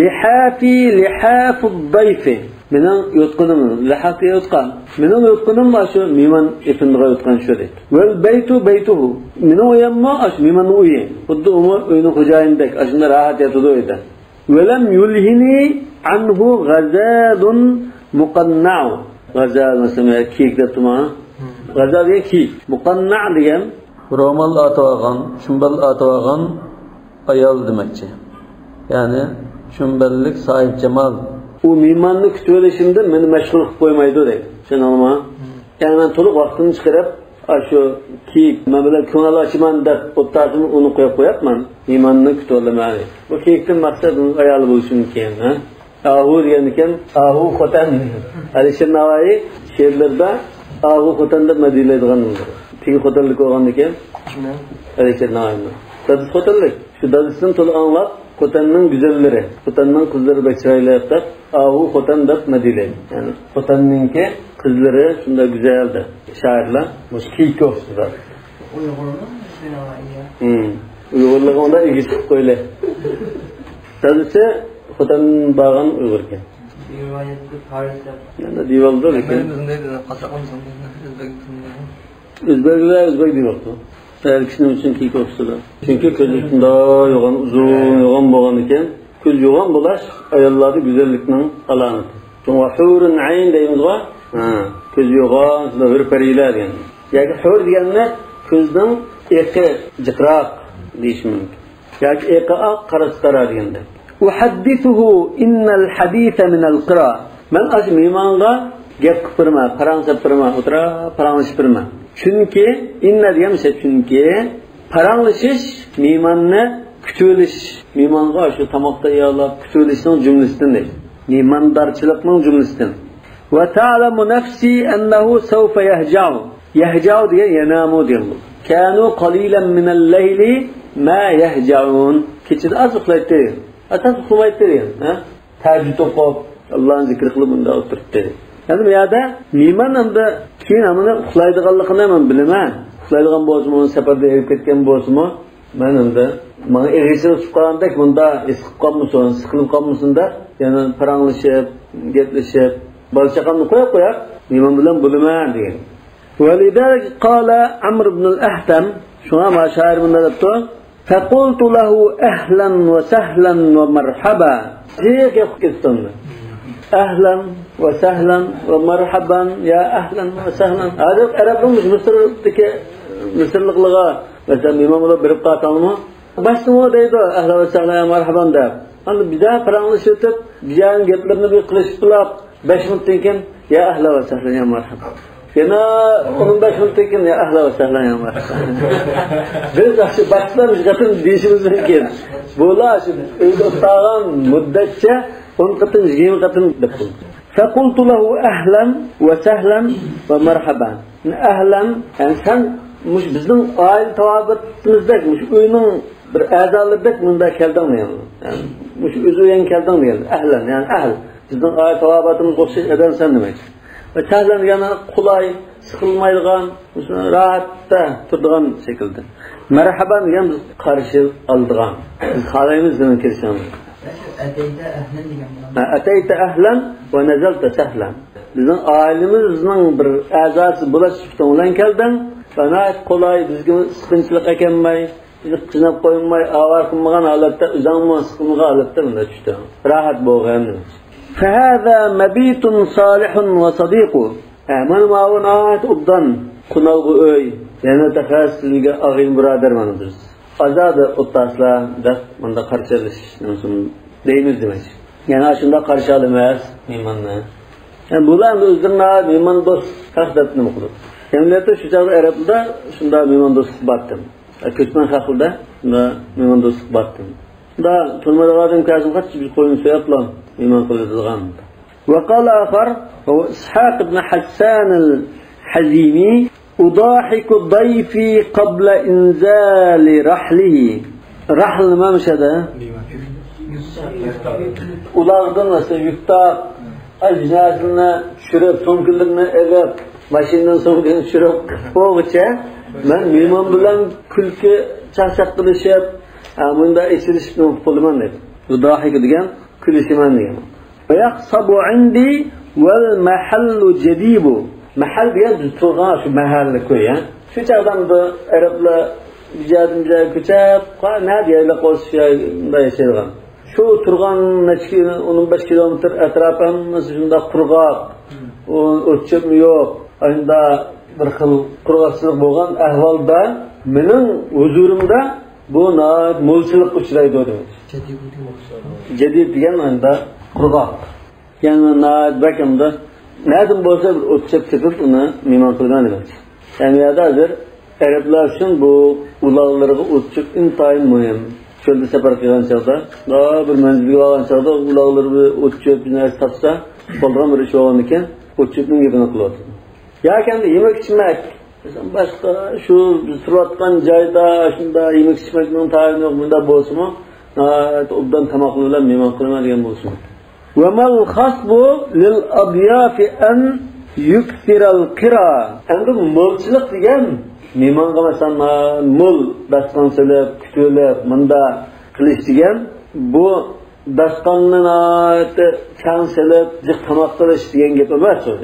لحافي لحاف الضيف. مېنىڭ يوتقىنىم، لەھەقتە يوتقان. مېنىڭ يوتقىنىم ئاشۇ مېھمان ئېپىندىغا يوتقان شۇ دەيدۇ. ۋەل بەيتۇ بەيتۇھۇ. مېنىڭ ئۆيۈممۇ ئاشۇ مېھماننىڭ ئۆيى. خۇددى ئۇمۇ ئۆينىڭ خوجايىنىدەك، ئاشۇنداق راھەت ياتىدۇ ئۆيدە. ۋەلەم يۇلھىنى ئەنھۇ غەزالۇن مۇقەننەئۇ. غەزال، مەسىلەن، كىيىك دەپتۇ ماڭا. غەزال دېگەن كىيىك. مۇقەننەئۇ دېگەن رومال ئارتىۋالغان، چۈمبەل ئارتىۋالغان ئايال دېمەكچى. يەنى چۈمبەللىك ساھىبجامال. ئۇ مېھماننى كۈتۈۋېلىشىمدىن مېنى مەشغۇل قىلىپ قويمايدۇ دەيدۇ. چۈشەندىڭلىما؟ يەنى مەن تولۇق ۋاقتىمنى چىقىرىپ، ئاشۇ كىيىك، مەن بىلەن كۆڭۈل ئاچىمەن دەپ ئولتۇرسىمۇ ئۇنى قويۇپ قويۇپمەن. مېھماننى كۈتۈۋالىمەن. بۇ كىيىكتىن مەقسەت ئۇنىڭ ئايالى بولۇشى مۇمكىن، ھە؟ ئاھۇ دېگەن ئىكەن، ئاھۇ خوتەن. ئەلىشىر ناۋايى شېئىرلىرىدا ئاھۇ خوتەن دەپ مەدھىيەلەيدىغان. تېگى خوتەنلىك بولغاندىكىن. كىم؟ ئەلىشىر ناۋايىنىڭ دادىسى خوتەنلىك. شۇ دادىسىدىن تولا ئاڭلاپ، خوتەننىڭ گۈزەللىرى، خوتەننىڭ قىزلىرى بەك چىرايلىق دەپ، ئاھۇ خوتەن دەپ مەدھىيەلەيدۇ. يەنى خوتەننىڭكى قىزلىرى شۇنداق گۈزەل دەپ شائىرلار مۇشۇ كىيىككە ئوخشىتىدۇ. ئۇيغۇرنىڭ شېئىرى. ھىم. ئۇيغۇرلۇقنى ئۇنداق ئىگە چىقىپ قويلى. دادىسى خوتەن بارغان ئۇيغۇر ئىكەن. رىۋايەتتە پارس دەپ. يەنە دېۋالدا لېكىن. بىزنى قازاقلىمىزغا ئۆزبەك تىلىدا. ئۆزبەكلەر ئۆزبەك دېۋالدا. ئەر كىشىنىڭ ئۈچۈن كىيىك ئوخشىتىدۇ. چۈنكى كۆزى شۇنداق يوغان، ئۇزۇن يوغان بولغان ئىكەن. كۆز يوغان بولاش ئاياللاردا گۈزەللىكنىڭ ئالامىتى. شۇڭا ھۇرۇن ئەين دەيمىزغۇ. ھە، كۆزى يوغان، شۇنداق ھۆر پەرىلەر دېگەن. ياكى ھۇر دېگەننى كۆزنىڭ ئېقى جىقراق دېيىش مۇمكىن. ياكى ئېقى ئاق، قارىسى قارا دېگەندەك. ئۇھەددىسۇھۇ ئىننەل ھەدىسە مىنەل قىرا. مەن ئاشۇ مېھمانغا گەپ قىلىپ بېرىمەن، پاراڭ سېلىپ بېرىمەن، ئولتۇرا پاراڭلىشىپ بېرىمەن. چۈنكى، ئىننە دېگەن مۇشۇ، چۈنكى پاراڭلىشىش مېھماننى كۈتۈۋېلىش، مېھمانغا شۇ تاماق تەييارلاپ كۈتۈۋېلىشنىڭ جۈملىسىدىن دەيدۇ. مېھماندارچىلىقنىڭ جۈملىسىدىن. ۋە تەئلەمۇ نەفسى ئەننەھۇ سەۋفە يەھجەئۇ. يەھجەئۇ دېگەن يەنامۇ دېگەن بولىدۇ. كانۇ قەلىلەن مىنەل لەيلى ما يەھجەئۇن. كېچىدە ئاز ئۇخلايتتى. ئاساس ئۇخلىمايتتى دېگەن. ھە؟ تەھەججۇد ئوقۇپ، ئاللانى زىكىر قىلىپ ئۇنداق ئولتۇرۇپتۇ. يەنى بۇ يەردە مېھمان ئەمدى كېيىن ھەممىنى ئۇخلايدىغانلىقىنى مەن بىلىمەن. ئۇخلايدىغان بولسىمۇ، سەپەردە ھېرىپ كەتكەن بولسىمۇ، مەن ئەمدى ماڭا ئېغىر چىقىپ قالغاندەك، مۇندا ھېس قىلىپ قالمىسۇن، سىقىلىپ قالمىسۇن دەپ، يەنە پاراڭلىشىپ، گەپلىشىپ، بالا چاقامنى قويۇپ قوياق، مېھمان بىلەن بولىمەن دېگەن. ولذلك قال عمرو بن الأحتم، شۇڭا ما شائىر مۇنداق دەپتۇ. فقلت له أهلا وسهلا ومرحبا. جىق ياقۇپ كەتتىم. أهلا وسهلا ومرحبا، يا أهلا وسهلا. ھازىر ئەرەبنىڭ مۇشۇ مىسىردىكى، مىسىرلىقلىرىغا، مەسىلەن، مېھمان بولۇپ بېرىپ قالساڭمۇ، باشتىمۇ دەيدۇ، ئەھلا ۋە سەھلا، يا مەرھابا دەپ. ئاندىن بىر پاراڭلىشىپ ئۆتۈپ، بىر يەرنىڭ گەپلىرىنى بىر قىلىشىپ بولۇپ، بەش مىنۇتتىن كېيىن، يا ئەھلا ۋە سەھلا، يا مەرھابا. يەنە ئون بەش مىنۇتتىن كېيىن، يا ئەھلا ۋە سەھلا، يا مەرھابا. بىز ئاشۇ باشتا بىر قېتىم دېيىشىمىز مۇمكىن. بۇلار شۇ ئۆيدە ئولتۇرغان مۇددەتچە ئون قېتىم، يىگىرمە قېتىم دەپ بولدى. فقلت له أهلا وسهلا ومرحبا. ئەھلەن، يەنى سەن مۇشۇ بىزنىڭ ئائىلە تاۋابىئاتىمىزدەك، مۇشۇ ئۆينىڭ بىر ئەزالىرىدەك مۇندا كەلدىڭ دېگەن. يەنى مۇشۇ ئۆز ئۆيۈڭگە كەلدىڭ دېگەن. ئەھلەن، يەنى ئەھل. بىزنىڭ ئائىلە تاۋابىئاتىمىزغا ئوخشاش ئادەمسەن دېمەكچى. ۋە سەھلەن دېگەن قولاي، سىقىلمايدىغان، مۇشۇ راھەتتە تۇرىدىغان شەكىلدە. مەرھابا دېگەن بىز قارشى ئالىدىغان، بىز خالايمىز سېنىڭ كېلىشىڭنى. ئەتەيتە ئەھلەن دېگەن بولامدۇ؟ ھە، ئەتەيتە ئەھلەن ۋە نەزەلتە سەھلەن. بىزنىڭ ئائىلىمىزنىڭ بىر ئەزاسى بولۇش سۈپىتىڭ بىلەن كەلدىڭ. ۋە ناھايىتى قولاي، بىزگە سىقىنچىلىق ئەكەلمەي، بىزنى قىيناپ قويماي، ئاۋارە قىلمىغان ھالەتتە، ئۆزۈڭمۇ سىقىلمىغان ھالەتتە مۇندا چۈشتۈڭ. راھەت بولغىن. فهذا مبيت صالح وصديق. ھە، مانا ماۋۇ ناھايىتى ئوبدان قونالغۇ ئۆي. يەنە تېخى سىزگە ئاغىنە بۇرادەر مانا بىز. ئازادە ئولتۇرسىلەر دەپ مۇنداق قارشى ئېلىش دەيمىز دېمەكچى. يەنە ئاشۇنداق قارشى ئالىمىز مېھماننى. يەنى بۇلار ئەمدى ئۆزلىرىنى مېھماندوست خەق دەپ نېمە قىلىدۇ. ئەمەلىيەتتە شۇ چاغدا ئەرەبلەردە شۇنداق مېھماندوستلۇق بارتى. كۆچمەن خەقلەردە شۇنداق مېھماندوستلۇق بارتى. شۇنداق تونۇمايدىغان ئادەم كەلسىمۇ قاچا بىز قوينى سۆيەپلا مېھمان قىلىدىغان. وقال آخر، وهو إسحاق بن حسان الحزيمي، أضاحك ضيفي قبل إنزال رحله. راھىل نېمە مۇشۇ يەردە؟ ئۇلاغدىن مەسىلەن يۈك تاق، ئاز نەرسىلەرنى چۈشۈرۈپ، سومكىلىرىنى ئېلىپ، ماشىنىدىن سومكىنى چۈشۈرۈپ بولغۇچە مەن مېھمان بىلەن كۈلكە چاقچاق قىلىشىپ، ھە، مۇنداق ئېچىلىشىپ بولىمەن دېدى. ئۇضاھىك دېگەن كۈلۈشىمەن دېگەن. ويخصب عندي ۋەل مەھەللۇ جەدىبۇ. مەھەل دېگەن بىز تۇرغان شۇ مەھەللە، كۆي، ھە؟ شۇ چاغدا ئەرەبلەر بىر يەردىن بىر يەرگە كۆچۈپ، قا-، نەدە يەرلەپ قالسا شۇ يەردە ياشايدىغان. شۇ تۇرغان نەچچە كىلو-، ئون بەش كىلومېتىر ئەتراپى ھەممىسى شۇنداق قۇرغاق، ئوت-چۆپمۇ يوق، ئاينىدا بىر خىل قۇرغاقچىلىق بولغان ئەھۋالدا مېنىڭ ھۇزۇرۇمدا بۇ ناھايىتى مولچىلىققا ئۇچرايدۇ دېمەكچى. جەدىب دېگەن ئاينىدا قۇرغاق. يەنى ناھايىتى بەك ئەمدى نەدىن بولسا بىر ئوت-چۆپ تېپىپ، ئۇنى مېھمان قىلغان دېمەكچى. يەنى بۇ يەردە ھازىر ئەرەبلەر ئۈچۈن بۇ ئۇلاغلىرىغا ئوت-چۆپ ئىنتايىن مۇھىم. چۆلدە سەپەر قىلغان چاغدا، بىر مەنزىلگە بارغان چاغدا ئۇلاغلىرى بىر ئوت-چۆپ، بىر نەرسە تاپسا، بولىدىغان بىر ئىش بولغاندىكىن، ئوت-چۆپنىڭ گېپىنى قىلىۋاتىدۇ. ياكى ئەمدى يېمەك-ئىچمەك، مەسىلەن، باشقا شۇ بىز تۇرۇۋاتقان جايدا شۇنداق يېمەك-ئىچمەكنىڭ تايىنى يوق، مۇنداق بولسىمۇ، ناھايىتى ئوبدان تاماقلار بىلەن مېھمان قىلىمەن دېگەن بولسىمۇ. وما الخصب للأضياف أن يكثر القرا. ئەمدى مولچىلىق دېگەن مېھمانغا، مەسىلەن، مول داستىخان سېلىپ، كۈتۈۋېلىپ، مۇنداق قىلىش دېگەن، بۇ داستىخاننى ناھايىتى كەڭ سېلىپ، جىق تاماق قىلىش دېگەن گەپ ئەمەس ئۇ.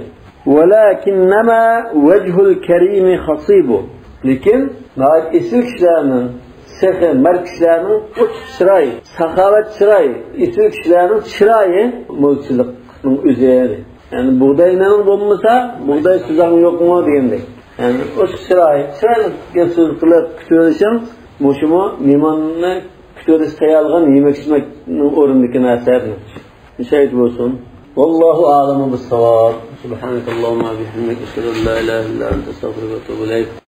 ولكنما وجه الكريم خصيب. لېكىن ناھايىتى ئېسىل كىشىلەرنىڭ، سېخىي، مەرد كىشىلەرنىڭ ئوچۇق چىراي، ساخاۋەت چىراي، ئېسىل كىشىلەرنىڭ چىرايى مولچىلىقنىڭ ئۆزى. يەنى بۇغداي نېمىڭ بولمىسا، بۇغداي سۈزەڭ يوقمۇ دېگەندەك. يەنى ئوچۇق چىراي، چىرايلىق گەپ سۆز قىلىپ كۈتۈۋېلىشىڭ، مۇشۇمۇ مېھماننى كۈتۈۋېلىش تەييارلىغان يېمەك-ئىچمەكنىڭ ئورنىدىكى نەرسە. مۇشۇ بولسۇن. والله أعلم بالصواب. سبحانك اللهم وبحمدك، أشهد أن لا إله إلا أنت، أستغفرك وأتوب إليك.